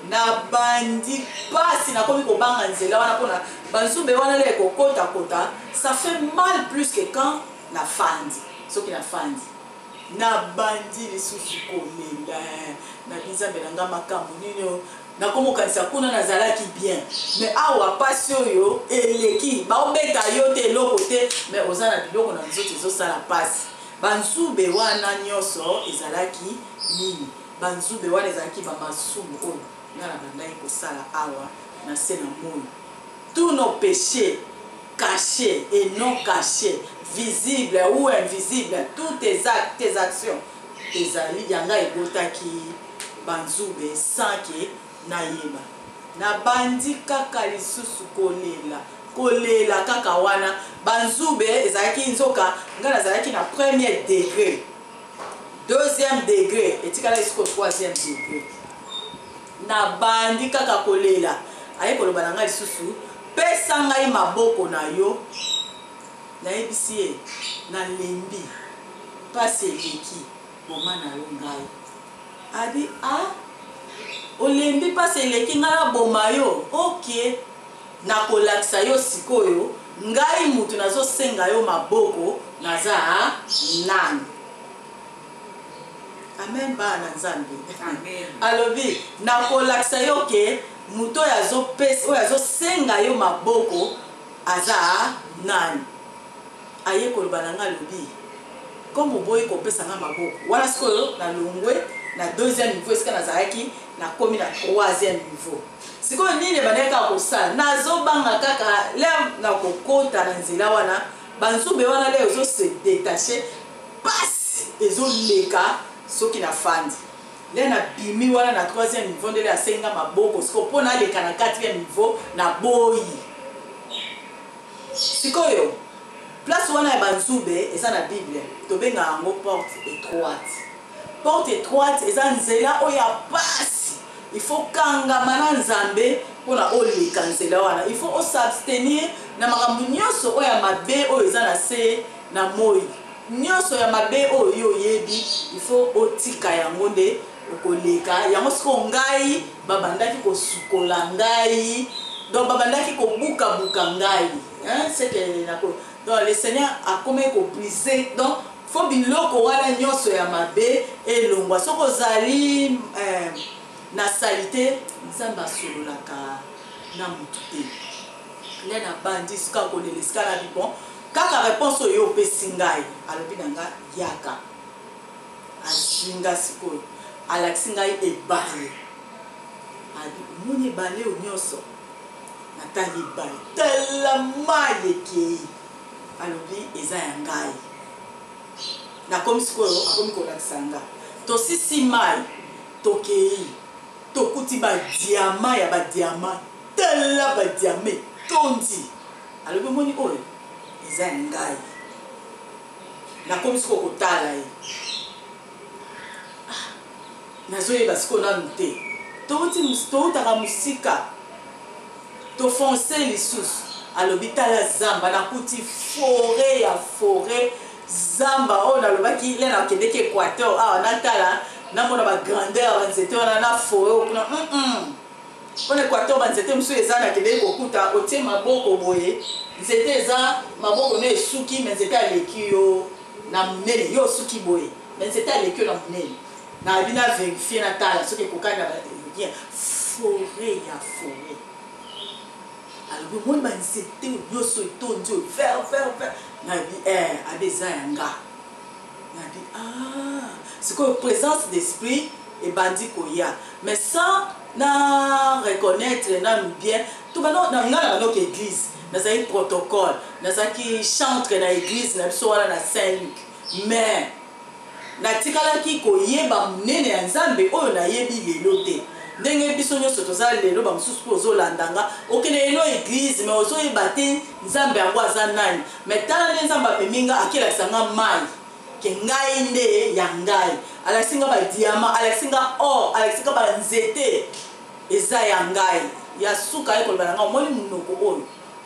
nabandi pasi, nakomi kobanga nzela wana mpona banzube wana le ekokotakota. Ça fait mal plus que quand nafandi. Soki nafandi, nabandi lisusu kolela nabi Nzambe na nga, makambo nini oyo? Nakomokanisa kuna nazalaki bien, mais awa pasi oyo eleki. Baobeta yo te, eloko te, mais oza na biloko na nzoto ezosala pasi. Banzube wana nyonso ezalaki nini? Banzube wana ezalaki bamasumu oyo nga na bandaki kosala awa na se na moi. Tous nos péchés cachés et non cachés, visibles ou invisibles, toutes tes actes, tes actions ezali yanga ebotaki banzube sans que nayeba. Nabandi kaka lisusu kolela, kolela kaka wana. Banzube ezalaki nzoka ngai nazalaki na premier degré, deuxième degré, etikalaki sikoyo troisième degré. Nabandi kaka kolela, aye koloba na ngai lisusu, pesa ngai maboko na yo. Nayebisi ye, nalembi, mpasi eleki, boma na yo ngai. Abi a olembi, mpasi eleki, ngai naboma yo? Ok, nakolakisa yo sikoyo ngai mutu nazosenga yo maboko naza nani. Amen, bana na Nzambe. Alobi nakolakisa yo ke moto oyo azopesa, oyo azosenga yo maboko aza nani. Aye koloba na ngai, alobi comme oboyi kopesa ngai maboko wana, sikoyo nalongwe na deuxième niveau esika nazalaki, nakomi na troisième niveau. Sikoyo nini ebandaki kaka kosala? Nazobanga kaka le nakokota na nzela wana, banzube wana le ezose détache, pasi ezoleka. Soki nafandi nde nabimi wana na troisième niveau, ndele asenga maboko sikoyo mpo naleka na quatrième niveau, naboyi. Sikoyo place wana ya banzube eza na Bible tobengaka yango porte étroite. Porte étroite eza nzela oyo ya pasi. Il faut kangama na Nzambe mpona oleka nzela wana. Il faut os'abstenir na makambo nyonso oyo ya mabe oyo eza na se na moi. Nyonso ya mabe oyo yo oyebi, il faut otika yango nde okoleka yango. Sikoyo ngai babandaki kosukola ngai, donc babandaki kobukabuka ngai, hein, c'est que nako, donc le Seigneur akomaki kobrise. Donc fo biloko wana nyonso ya mabe elongwa. Soki ozali na saleté, Nzambe asololaka na motu te. Nde nabandi sika kolela esika na bibon kaka réponse oyo opesi ngai. Alobi na ngai yaka, azwi nga sikoyo, alakisi ngai ebale. Abi omoni ebale oyo nyonso? Natali ebale, tala mai ekei. Alobi eza ya ngai. Nakomi sikoyo, akomi kolakisa nga, tosisi mai, tokei, tokuti badiamants ya badiamants, tala badiamants. Etondi. Alobi omoni oyo eza ya ngai. Nakomi sikoyo kotala ye. Ah, nazoyeba sikoyo nanu te. Toutaka mosika. Tofonce lisusu. Alobi tala zamba, nakuti foret ya foret zamba oyo nalobaki le nakendeki Equateur awa natala namona ba grandeur ya banzete wana na foret oyo kuna. Mpona Equateur banzete mosusu eza nakendeki kokuta otie maboko boye nzete eza maboko no esuki me nzete aleki yo na monene, yo osuki boye me nzete aleki yo na monene. Nayebi na verifie natala soki ekokani na bien foret ya foret. Alobi omoni banzete nyonso etondi oyo vert vert vert. Nayebi abi eza ya nga. Nayebi ah sikoyo présence d'esprit ebandi koya mais sans na reconnaître nanu bien. Tobanda na nga na banoki église, nazalaki protocole, nazalaki chantre na église na biso wana na Saint-Luc, mais natikalaki koyeba monene ya Nzambe oyo nayebi lelo te. Ndenge biso nyonso toza lelo, bamosusu mpe ozolanda nga okende lelo église mais ozoyeba te Nzambe yango aza nani. Mais tala nde Nzambe amemi nga, akelakisa nga mai ke ngai nde ya ngai, alakisi nga badiama, alakisi nga or, alakisi nga banzete eza ya ngai. Ya suka ye koloba na nga, omoni monoko oyo,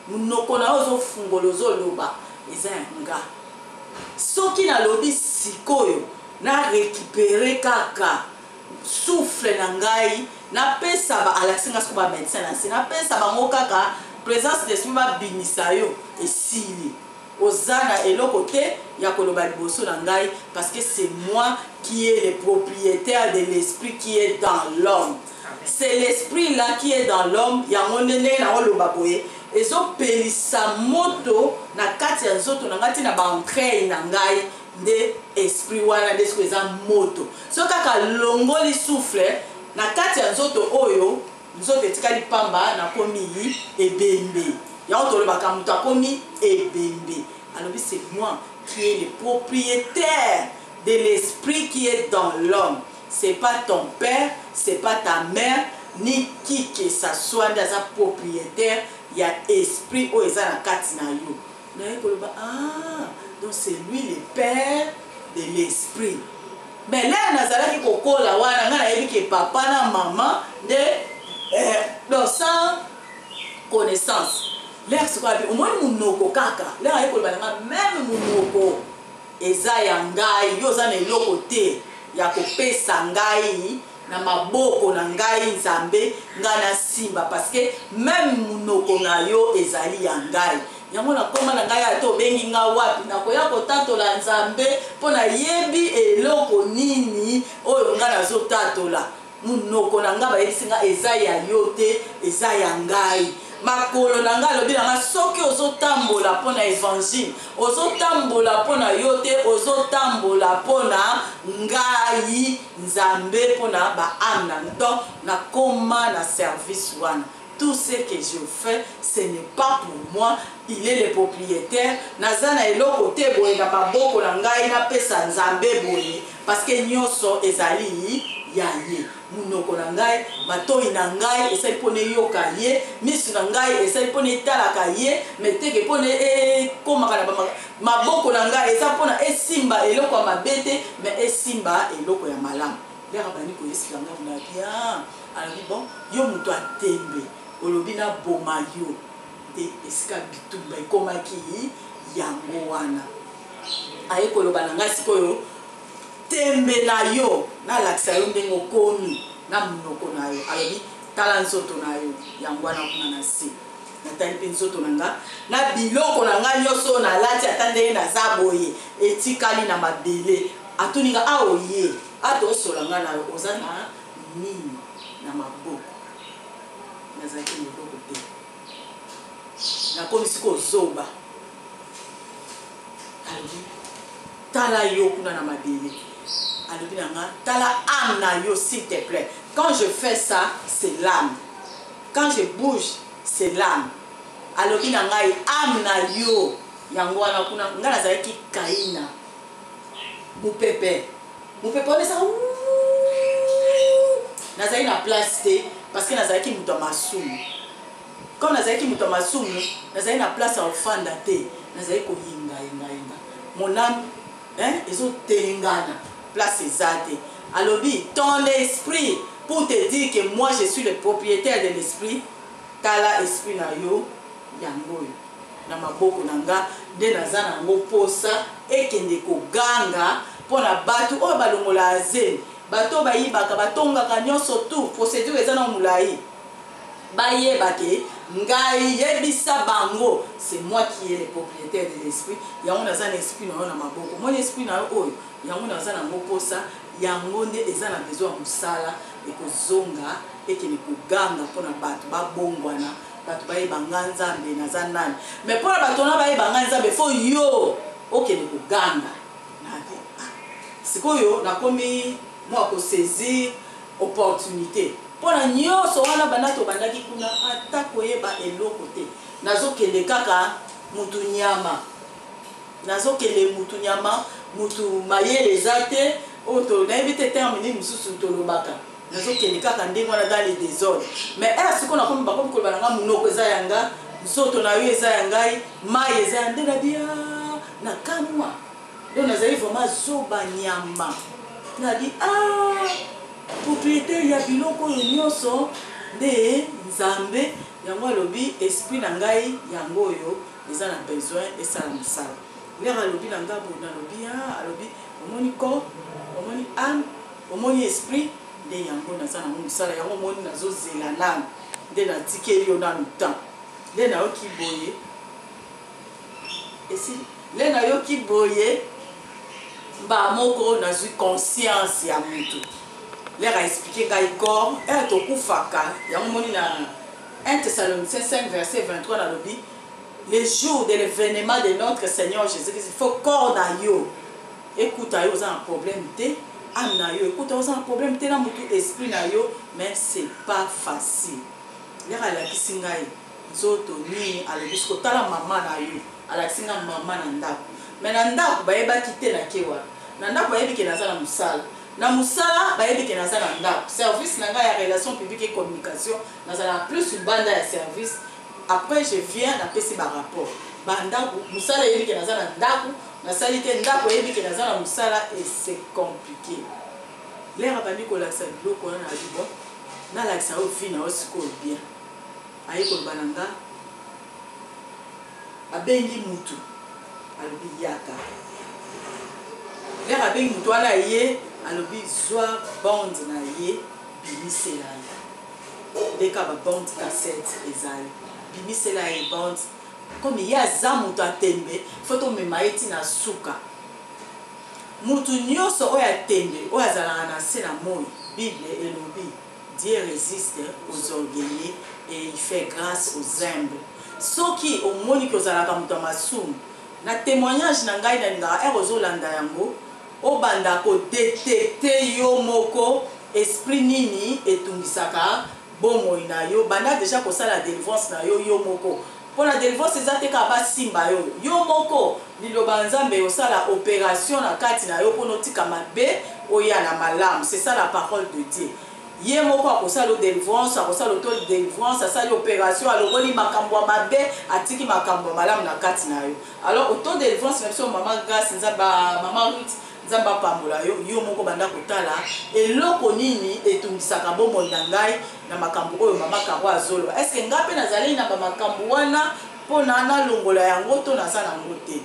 monoko na yo ozofungola ozoloba eza ya nga. Soki nalobi sikoyo na récupérer kaka souffle na ngai, napesa ba alakisi nga sikoyo ba médecin na nse, napesa bango kaka présence d'esprit babimisa yo esili. Oza na eloko te ya koloba liboso na ngai parce que c'est moi qui est le propriétaire de l'esprit qui est dans l'homme. C'est l'esprit là qui est dans l'homme, yango nde ndenge nakoloba boye ezopelisa moto na kati ya nzoto na ngai ntina baentraille na ngai nde esprit wana nde soki eza moto. Soki kaka longoli souffle na kati ya nzoto oyo, nzoto etikali pamba, nakomi ebembe. Yango tolobaka moto akomi ebembe. Alobi c'est moi qui est le propriétaire de l'esprit qui est dans l'homme. C'est pas ton père, c'est pas ta mère, ni qui que ça soit nde aza propriétaire ya esprit oyo eza na kati na yo. Naye koloba ah, donc c'est lui le père de l'esprit. Mais là nazalaki kokola wana nga nayebi ke papa na mama nde donc sans connaissance. L'air sikoyo abi omoni monoko kaka, l'air aye koloba na nga même monoko eza ya ngai, yo oza na eloko te ya kopesa ngai na maboko na ngai Nzambe ngai nasimba parce que même monoko na yo ezali ya ngai. Yango nakoma na ngai ata obengi nga wapi nakoya kotatola Nzambe mpo nayebi eloko nini oyo ngai nazotatola. Monoko na ngai bayebisi nga eza ya yo te, eza ya ngai. Makolo na ngai alobi na ngai soki ozotambola mpo na évangile, ozotambola mpo na yo te, ozotambola mpo na ngai Nzambe, mpo na ba âme na ngai. Donc nakoma na service wana. Tout ce que je fais, ce n'est pas pour moi, il est le propriétaire. Naza na eloko te boye na maboko na ngai napesa Nzambe boye parce que nyonso ezali ya ye. Monoko na ngai, matoi na ngai esali mpona eyoka ye, miso na ngai esali mpona etalaka ye, mais teke mpona ekomaka na maboko na ngai eza mpona esimba eloko ya mabe te, mais esimba eloko ya malamu. Lera bandi koyesika ngai na bien. Alobi bon, yo moto atembe olobi na boma yo nde esika bitumba ekomaki yango wana. Aye koloba na ngai sikoyo tembe na yo nalakisa yo ndenge okomi na monoko na yo. Alobi tala nzoto na yo yango wana kuna na se. Natali mpe nzoto na nga na biloko na nga nyonso nalati ata ndenge naza boye etikali na mabele. Atuni nga a oye ata osola nga na yo oza na nini na maboko? Nazalaki na eloko te, nakomi sikoyo zoba. Alobi tala yo kuna na mabele. Alobi na nga tala âme na yo s'il te plaît. Quand je fais ça c'est l'âme, quand je bouge c'est l'âme. Alobi na ngai âme na yo yango wana kuna. Nga nazalaki kaina mopepe, mopepe wana ezaka nazali na place te parce que nazalaki moto ya masumu. Comme nazalaki moto ya masumu, nazali na place ya kofanda te, nazali koyengayengayenga. Mon âme, hein, ezotengana, place eza te. Alobi, ton esprit, pour te dire que moi je suis le propriétaire de l'esprit, tala esprit na yo yango oyo na maboko na nga nde naza na yango mposa ekende koganga mpo na bato oyo balongola zemi, bato oyo bayibaka, batongaka nyonso, tout procédure eza na molai, bayeba ke ngai, yebisa bango, c'est moi qui est le propriétaire de l'esprit. Yango naza na esprit na yo na maboko. Moni esprit na yo oyo, yango naza nango mposa, yango nde eza na besoin ya mosala, ekozonga, ekende koganga mpona bato babongwana, bato bayeba nga Nzambe naza nani. Mais mpona bato wana bayeba nga Nzambe, fo yo okende koganga. Nabi, ah, sikoyo nakomi mwa kosaisir opportunité mpona nyonso wana. Banda tobandaki kuna, ata koyeba eloko te. Nazokende kaka mutu nyama, nazokende mutu nyama, mutu mayele eza te, oyo nayebi te terme nini mosusu tolobaka. Nazokende kaka ndenge wana dans les désordres. Mais ere sikoyo nakomi, bakomi koloba na nga, monoko eza ya nga, nzoto na yo eza ya ngai, mai eza ya nde. Nabi, na kamwa. Donc nazali vraiment zoba nyama. Nabi, ah, propriétaire ya biloko oyo nyonso nde Nzambe. Yango alobi, esprit na ngai yango oyo eza na besoin esala mosala. Lere alobi na nga boye, nalobi, ah, alobi, omoni corps, omoni âme, omoni esprit, nde yango naza nango mosala. Yango omoni nazozela nanu, nde natikeli yo nanu temps. Nde nayoki boye, esili. Nde nayoki boye, mbala moko nazwi conscience ya mutu. Lere aexpliquer ngai corps, ere tokufaka, yango moni na 1 Thessaloniciens 5 verset 23, nalobi, le jour de l'événement de notre Seigneur Jésus-Christ, il faut corps na yo ekuta yo oza na problème te, âme na yo ekuta oza na problème te, na mutu esprit na yo. Mais c'est pas facile. Lere alakisi ngai nzoto nini, alobi, soki otala mama na yo, alakisi ngai mama na ndako. Mais na ndako bayebaki te nake wana. Na ndako bayebi ke naza na mosala, na mosala bayebi ke naza na ndako. Service na ngai ya relation publique et communication, nazalaka plus banda ya service. Après je viens, napesi barapport bandako. Mosala eyebi ke naza na ndako, nasali te. Ndako eyebi ke naza na mosala et c'est compliqué. Lere abandi kolakisa biloko wana, nabi, bon, nalakisa yo vie na yo sikoyo bien. Aye koloba na nga, abengi mutu, alobi, yaka. Lere abengi mutu wana, ye alobi, zwa bande na ye, bimisela ye. Ndeka babande cassette ezali, bimisela ye bande. Comme ye aza moto atembe, fo tomema ye ntina suka. Motu nyonso oyo atembe, oyo azalaka na se na moi, Bible elobi, Dieu résiste aux orgueilleux et il fait grâce aux humbles. Soki omoni ke ozalaka moto ya masumu, na témoignage na ngai nalingaka ere ozolanda yango, obanda kodétecter yo moko esprit nini etungisaka bomoi na yo. Banda déjà kosala délivrance na yo yo moko. Mpo na délivrance eza te kaka basimba yo. Yo moko, liloba ya Nzambe osala opération na kati na yo mpona otika mabe, oya na malamu. C'est ça la parole de Dieu. Ye moko akosala yo délivrance, akosala oto délivrance, asali opération, alongoli makambo ya mabe, atiki makambo ya malamu na kati na yo. Alors auto délivrance na biso, mama Grâce Nzambe, mama Ruth, Nzambe apambola yo. Yo moko banda kotala eloko nini etungisaka bomoi na ngai na makambo oyo mama Karo azoloba. Est-ce ngai mpe nazali na bamakambo wana mpona nalongola yango to naza nango te?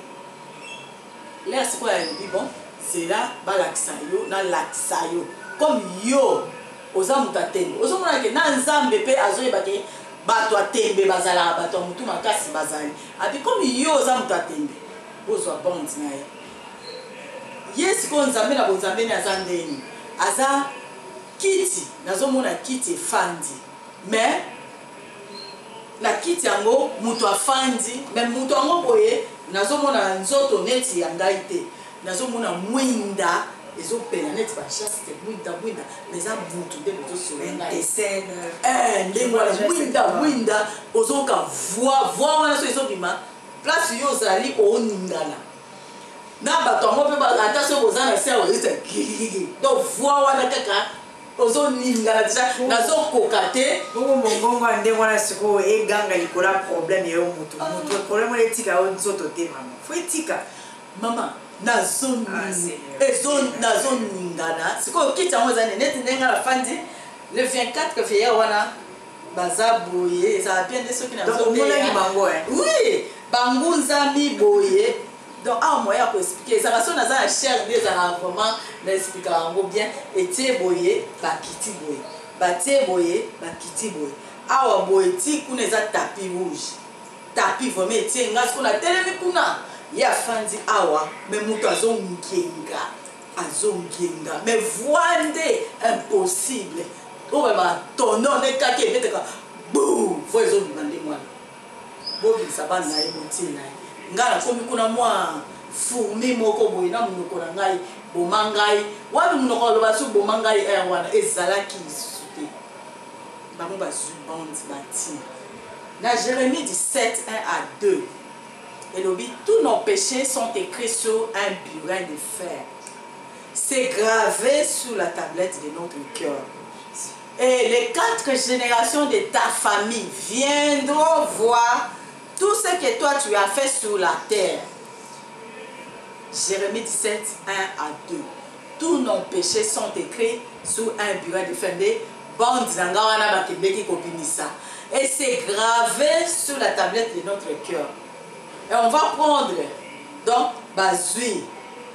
Lere sikoyo alobi, bon, zela balakisa yo, nalakisa yo. Comme yo oza moto atembe, ozomona ke na Nzambe mpe azoyeba ke bato atembe bazalaka, bato ya motu makasi bazali. Abi, comme yo oza moto atembe, bozwa bande na ye. Ye sikoyo Nzambe na bonzambe ne aza ndeni, aza kiti. Nazomona kiti efandi, mais na kiti yango moto afandi, mais moto yango boye nazomona nzoto neti ya ngai te. Nazomona mwinda ezopela neti bageste, mwinda mwinda, mais eza mutu nde bozosola ngai ndenge wana, mwinda mwinda. Ozoyoka voix, voix wana so ezobima place yo ozali, oningana na bato yango mpe, ata soki oza na se, oyosa gigigi. Donc voix wana kaka. Ozoningana deja, nazokoka te. Bongo mongongo ya ndenge wana sikoyo eganga likolo ya problème ya yo mutu mutu, problème wana etika yo nzoto te, mama, fo etika. Mama, nazoningana sikoyo. Kiti yango eza neti ndenge nafandi le 24 veilleur wana, baza boye, ezala bien nde soki nazomonaki bango. Oui, bangunzami boye. Donc awa moyen ya koexpliquer ezalaka, so naza na chaire nde ezalaka vraiment na expliquaka yango bien. Etie boye, bakiti boye, batie boye, bakiti boye, awa boye ti kuna eza tapis rouge, tapis vraiment etie. Nga sikoyo natelemi kuna, ye afandi awa, mais moto azongenga, azongenga, mais voix nde impossible. Oyo batono nde kaki ebetaka bu, voix ezobima nde mwana bobimisa bana na ye, botie na ye. Ngai nakomi kuna mwa fourmi moko boye na monoko na ngai, boma ngai wapi monoko aloba so boma ngai ere wana ezalaki lisusu te. Bango bazwi bande, batie na Jérémie 17 1 à 2, elobi: "Tous nos péchés sont écrits sur un burin de fer, c'est gravé sur la tablette de notre cœur, et les quatre générations de ta famille viendront voir tout ce que toi tu as fait sur la terre." Jérémie 17, 1 à 2. Tous nos péchés sont écrits sur un burin de fer. Bande na nga wana bakendeki kobimisa. Et c'est gravé sur la tablette de notre cœur. Et on va prendre, donc, bazui,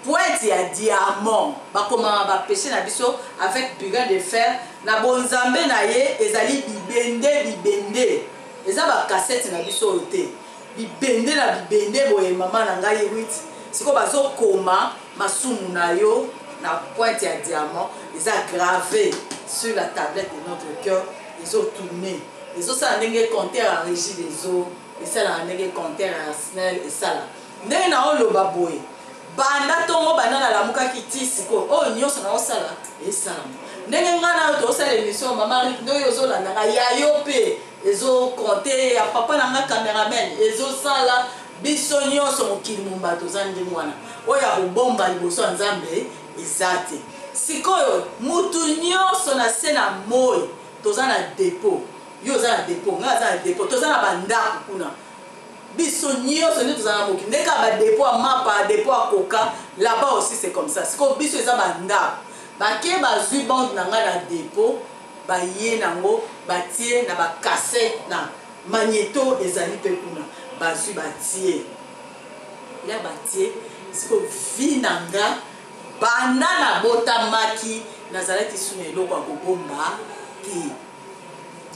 pointe ya diamant, bakomaka bapéchés na biso avec burin de fer. Na bonzambe na ye ezali bibende bibende, eza bacassette na biso oyo te, bibende na bibende boye. Mama na ngai Ruth, sikoyo bazokoma masumu na yo na pointe ya diamant, eza gravé sur la tablette de notre cœur, ezotourne, ezosala ndenge compteur ya Régie des eaux esalaka, ndenge compteur ya SNEL esala. Ndenge na oloba boye, banda ntongo, banda nalamukaki ti sikoyo, oyo nyonso naosala esalama ndenge ngai na yo tozosala émission. Mama Rik, nde oyo ozolandaka ya yo mpe ezocompter, ya papa na nga cameraman ezosala, biso nyonso mokili momba toza ndenge wana. Oyo ya kobomba liboso ya Nzambe eza te. Sikoyo mutu nyonso na se na moi, toza na dépôt. Yo oza na dépôt, ngai aza na dépôt, toza na bandako kuna. Biso nyonso nde toza na mokili, ndenge kaka badépôt ya mapa, dépôt ya coca, là-bas aussi c'est comme ça. Sikoyo biso eza bandako. Bake, bazwi bande na ngai na dépôt, baye nango, batie na bacassette, na magnéto ezali mpe kuna, bazwi, batie ya batie. Sikoyo vie na nga, banda nabotamaki, nazalaki suna eloko ya kobomba te.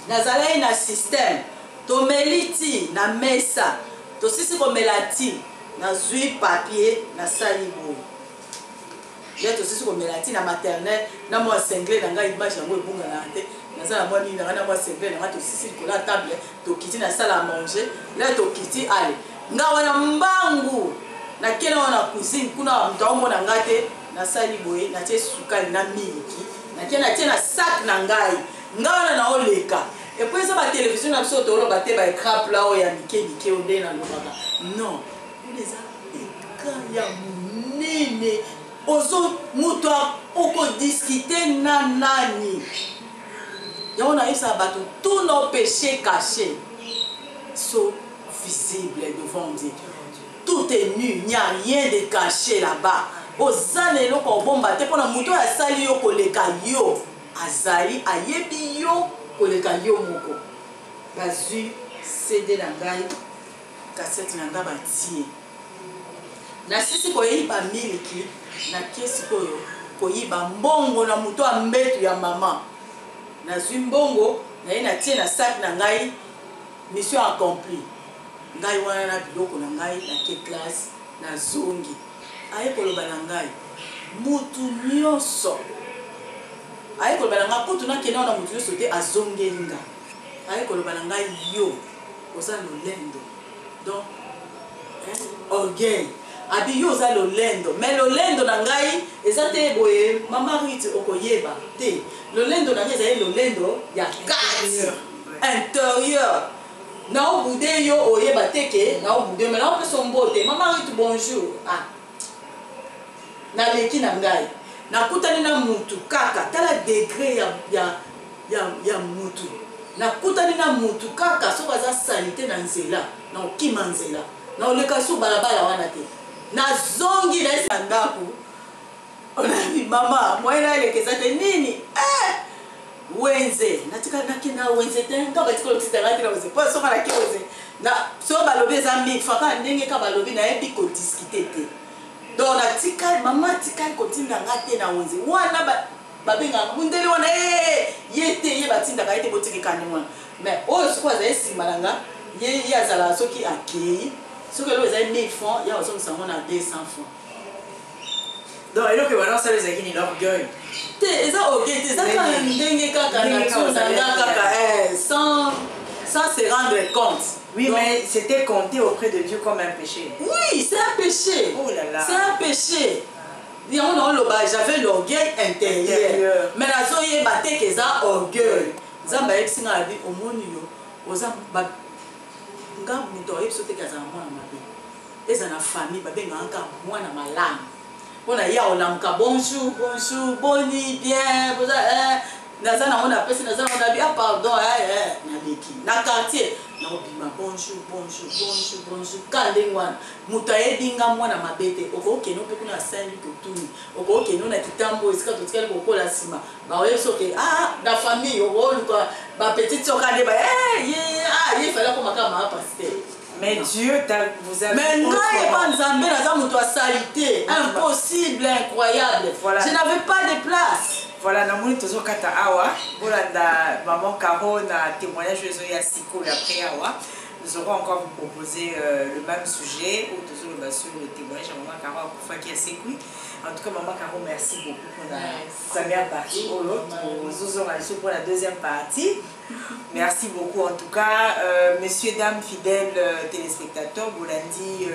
Nazalaki na système: tomeli ti na mesa, tosisi komela ti, nazwi papier, nasali boye. Nde tosisi komela ti na maternelle, na mwa singlet na ngai, image yango ebunganaka te, naza na mwa nini na ngai, na mwa singlet na ngai, tosisi likolo ya table, tokiti na salle à manger. Le tokiti, ale nga wana mbangu, nakende wana na cuisine kuna, moto aomona nga te. Nasali boye, natie sukali na miliki, natie natie na sac na ngai. Ngai wana naoleka, et puis eza batélévision na biso toloba te, baécran plat oyo ya mike mike oyo nde nalobaka. Non, kuna eza écran ya monene. Ozo moto okodiscuter na nani? Yango nayebisaka bato: tous nos péchés cachés sont visibles devant Dieu. Tout est nu, il n'y a rien de caché là-bas. Oza na eloko obomba te, mpona moto oyo asali yo koleka yo azali, ayebi yo koleka yo moko. Bazwi CD na ngai, cassette na ngai, batie. Nasisi koyiba miliki, nakie sikoyo koyiba mbongo na moto ya mbetu ya mama. Nazwi mbongo naye, natie na sac na ngai, mission accomplie. Ngai wana na biloko na ngai, nake classe, nazongi. Aye koloba na ngai, mutu nyonso aye koloba na ngai, kutu nakende wana, mutu nyonso te azongeli nga. Aye koloba na ngai: "Yo oza lolendo." Donc orgueil, abi yo oza lolendo. Mais lolendo na ngai eza te boye, mama Ruth, okoyeba te. Lolendo na ngai ezali lolendo ya kati, intérieur. Naobude yo oyeba te ke naobude, me naopesa mbote: "Mama Ruth, bonjour." Ah, naleki na ngai. Nakutani na mutu kaka, tala degre ya, ya, ya, ya mutu. Nakutani na mutu kaka soki aza salite na nzela, na okima nzela, na oleka su balabala wana te. Nazongi na esi na ndako, onabi mama moyen naleka eza te nini eh! Wenze natikali nakenda wenze te, nga batikali otinda ngai te na wenze mpo soki nake wenze na soki balobi eza 1000 francs kaka ndenge kaka balobi nayebi kodiskute te. Donc natikali mama atikali kotinda nga te na wenze wana babengaka mundele wana ee ye te ye batindaka ye te botika kani wana. Mais oyo sikoyo azali nsima na nga ye ye azalaka soki akei soki eloko ezali 1000 francs ye azongisa yango na 200 francs. Donc eloko ebanda kosala ezalaki nini? Orgueil te, eza orgueil te, eza kaka ndenge kaka nature na nga kaka sans se rendre compte. Oui, donc, mais c'était compté auprès de Dieu comme un péché. Oui, c'est un péché. Oh là là. C'est un péché. Yango na oloba, j'avais l'orgueil intérieur. Mais nazoyeba te ke eza orgueil. Nzambe ayebisi nga abi omoni yo oza nga moto ayebi so te ke azala mwana mabe. Eza na famille babengaka kaka mwana malamu. Mpona ya olamuka bonjour bonjour boni bien boza naza nango napesi naza nango nabi ah pardon naleki na quartier naobima bonjour bonjour bonjour bonjour ka ndenge wana moto ayebi nga mwana mabe te. Okokende mpe kuna na Saint-Luc otuni, okokende na Kitambo esika totikali kokola nsima baoyebi soki ah na famille okoluka bapetite soka nde ba ye ah ye fallait akoma kaka maa pasteur. Mais Dieu vous a Mais ngai epa Nzambe naza moto ya salité, impossible, incroyable. Voilà. Je n'avais pas de place. Voilà, namoni tozokata awa bolanda maman Caro na témoignage oyo ezoya sikoyo. Après awa nous aurons encore vous proposer le même sujet oyo tozoloba sur le témoignage ya maman Caro akufaki asekwi. En tout cas maman Caro, merci beaucoup pour la première partie oyo, tozozonga lisusu pour la deuxième partie. Merci beaucoup en tout cas, messieurs, dames, fidèles téléspectateurs, bolandi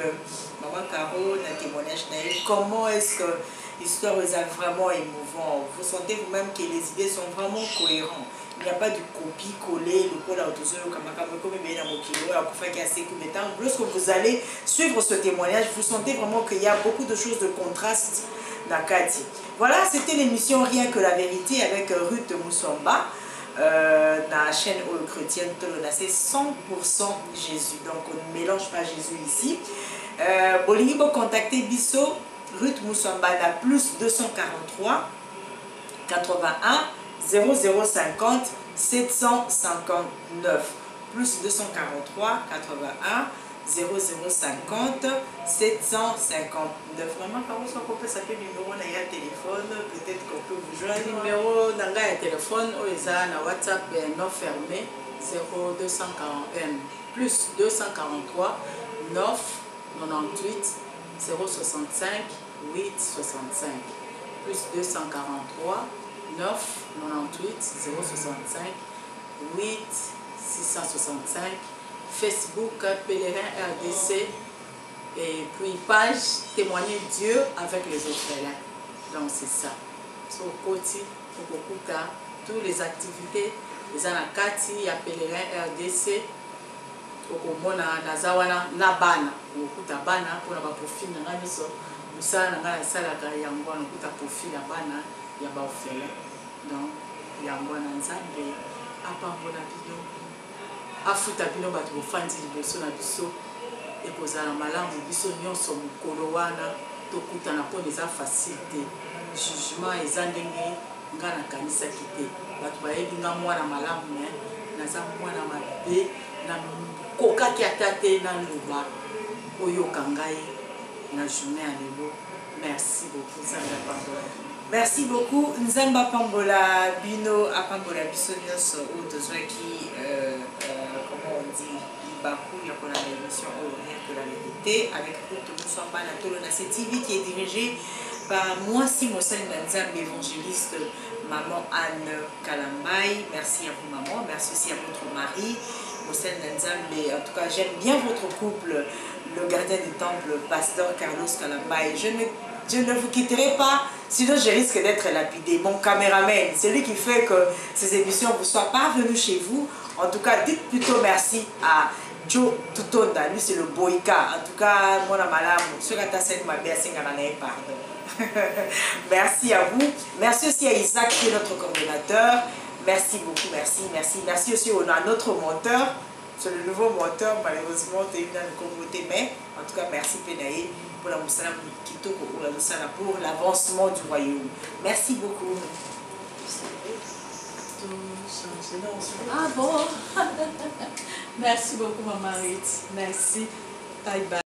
maman Caro na témoignage na ye. Comment est-ce que l'histoire est vraiment émouvant? Vous sentez vous-même que les idées sont vraiment cohérentes. Il n'y a pas de copie-coller, lokola tozoyoka makambo ekomi ebele na mokili oyo akufaki asekwi. Mais tant, lorsque vous allez suivre ce témoignage, vous sentez vraiment qu'il y a beaucoup de choses de contraste na kati. Voilà, c'était l'émission Rien que la vérité avec Ruth Moussomba. Na chaîne oyo chrétienne Tolona, c'est 100% Jésus. Donc on ne mélange pas Jésus ici. Bolingi bo contacter biso Ruth Moussomba na plus 243 81 0050 759, plus 243 81 0050 759. Maman Caro, soit qu'on peut s'appeler numéro na ya téléphone, peut-être qu'on peut vous joindre. Numéro na ngai ya téléphone oyo eza na WhatsApp non fermé 0241 plus 243 9 98 065 8 65, plus 243 9 98 065 8 665. Facebook Pèlerin RDC et puis page Témoigner Dieu avec les orphelins. Donc c'est ça. So koti okokuta toutes les activités eza na kati ya Pèlerin RDC. Okomona naza wana na bana, okokuta bana mpona ba profil na ngai nyonso, mosala na ngai nasalaka yango wana, okokuta profil ya bana ya ba orphelin. Donc yango wana, Nzambe apambola bino, afuta bino bato bofandi liboso na biso. Ekozala malamu biso nyonso mokolo wana tokutana, mpona eza facile te. Jugement eza ndenge nga nakanisaki te. Bato bayebi nga mwana malamu, me naza mwana mabe, nakokaki ata te naloba oyoka ngai na journée ya lelo. Merci beaucoup, Nzambe apambola bino. Merci beaucoup, Nzambe apambola bino, apambola biso nyonso oyo tozwaki comment on dit, libaku ya kolanda émission oyo Rien que la vérité avec Ruth Moussamba na Tolona TV, qui est dirigée par mwasi mosali na Nzambe, évangéliste maman Anne Kalambay. Merci à vous maman, merci aussi à votre mari mosali na Nzambe. En tout cas j'aime bien votre couple, le gardien du temple pasteur Carlos Kalambay. Je ne vous quitterai pas, sinon je risque d'être lapidé. Mon caméraman, c'est lui qui fait que ces émissions vous soient parvenues chez vous. En tout cas, dites plutôt merci à Joe Tutonda, lui c'est le boyka. En tout cas, moi, la malamu, ce gars, c'est ma belle, c'est un pardon. Merci à vous. Merci aussi à Isaac qui est notre coordonnateur. Merci beaucoup, merci, merci. Merci aussi à notre monteur. C'est le nouveau monteur, malheureusement, tu es une mais en tout cas, merci Penaye pour la mosala kitoko ou la mosala pour l'avancement du royaume. Merci beaucoup. Ah bon? Merci beaucoup, Maman Rit. Merci. Bye bye.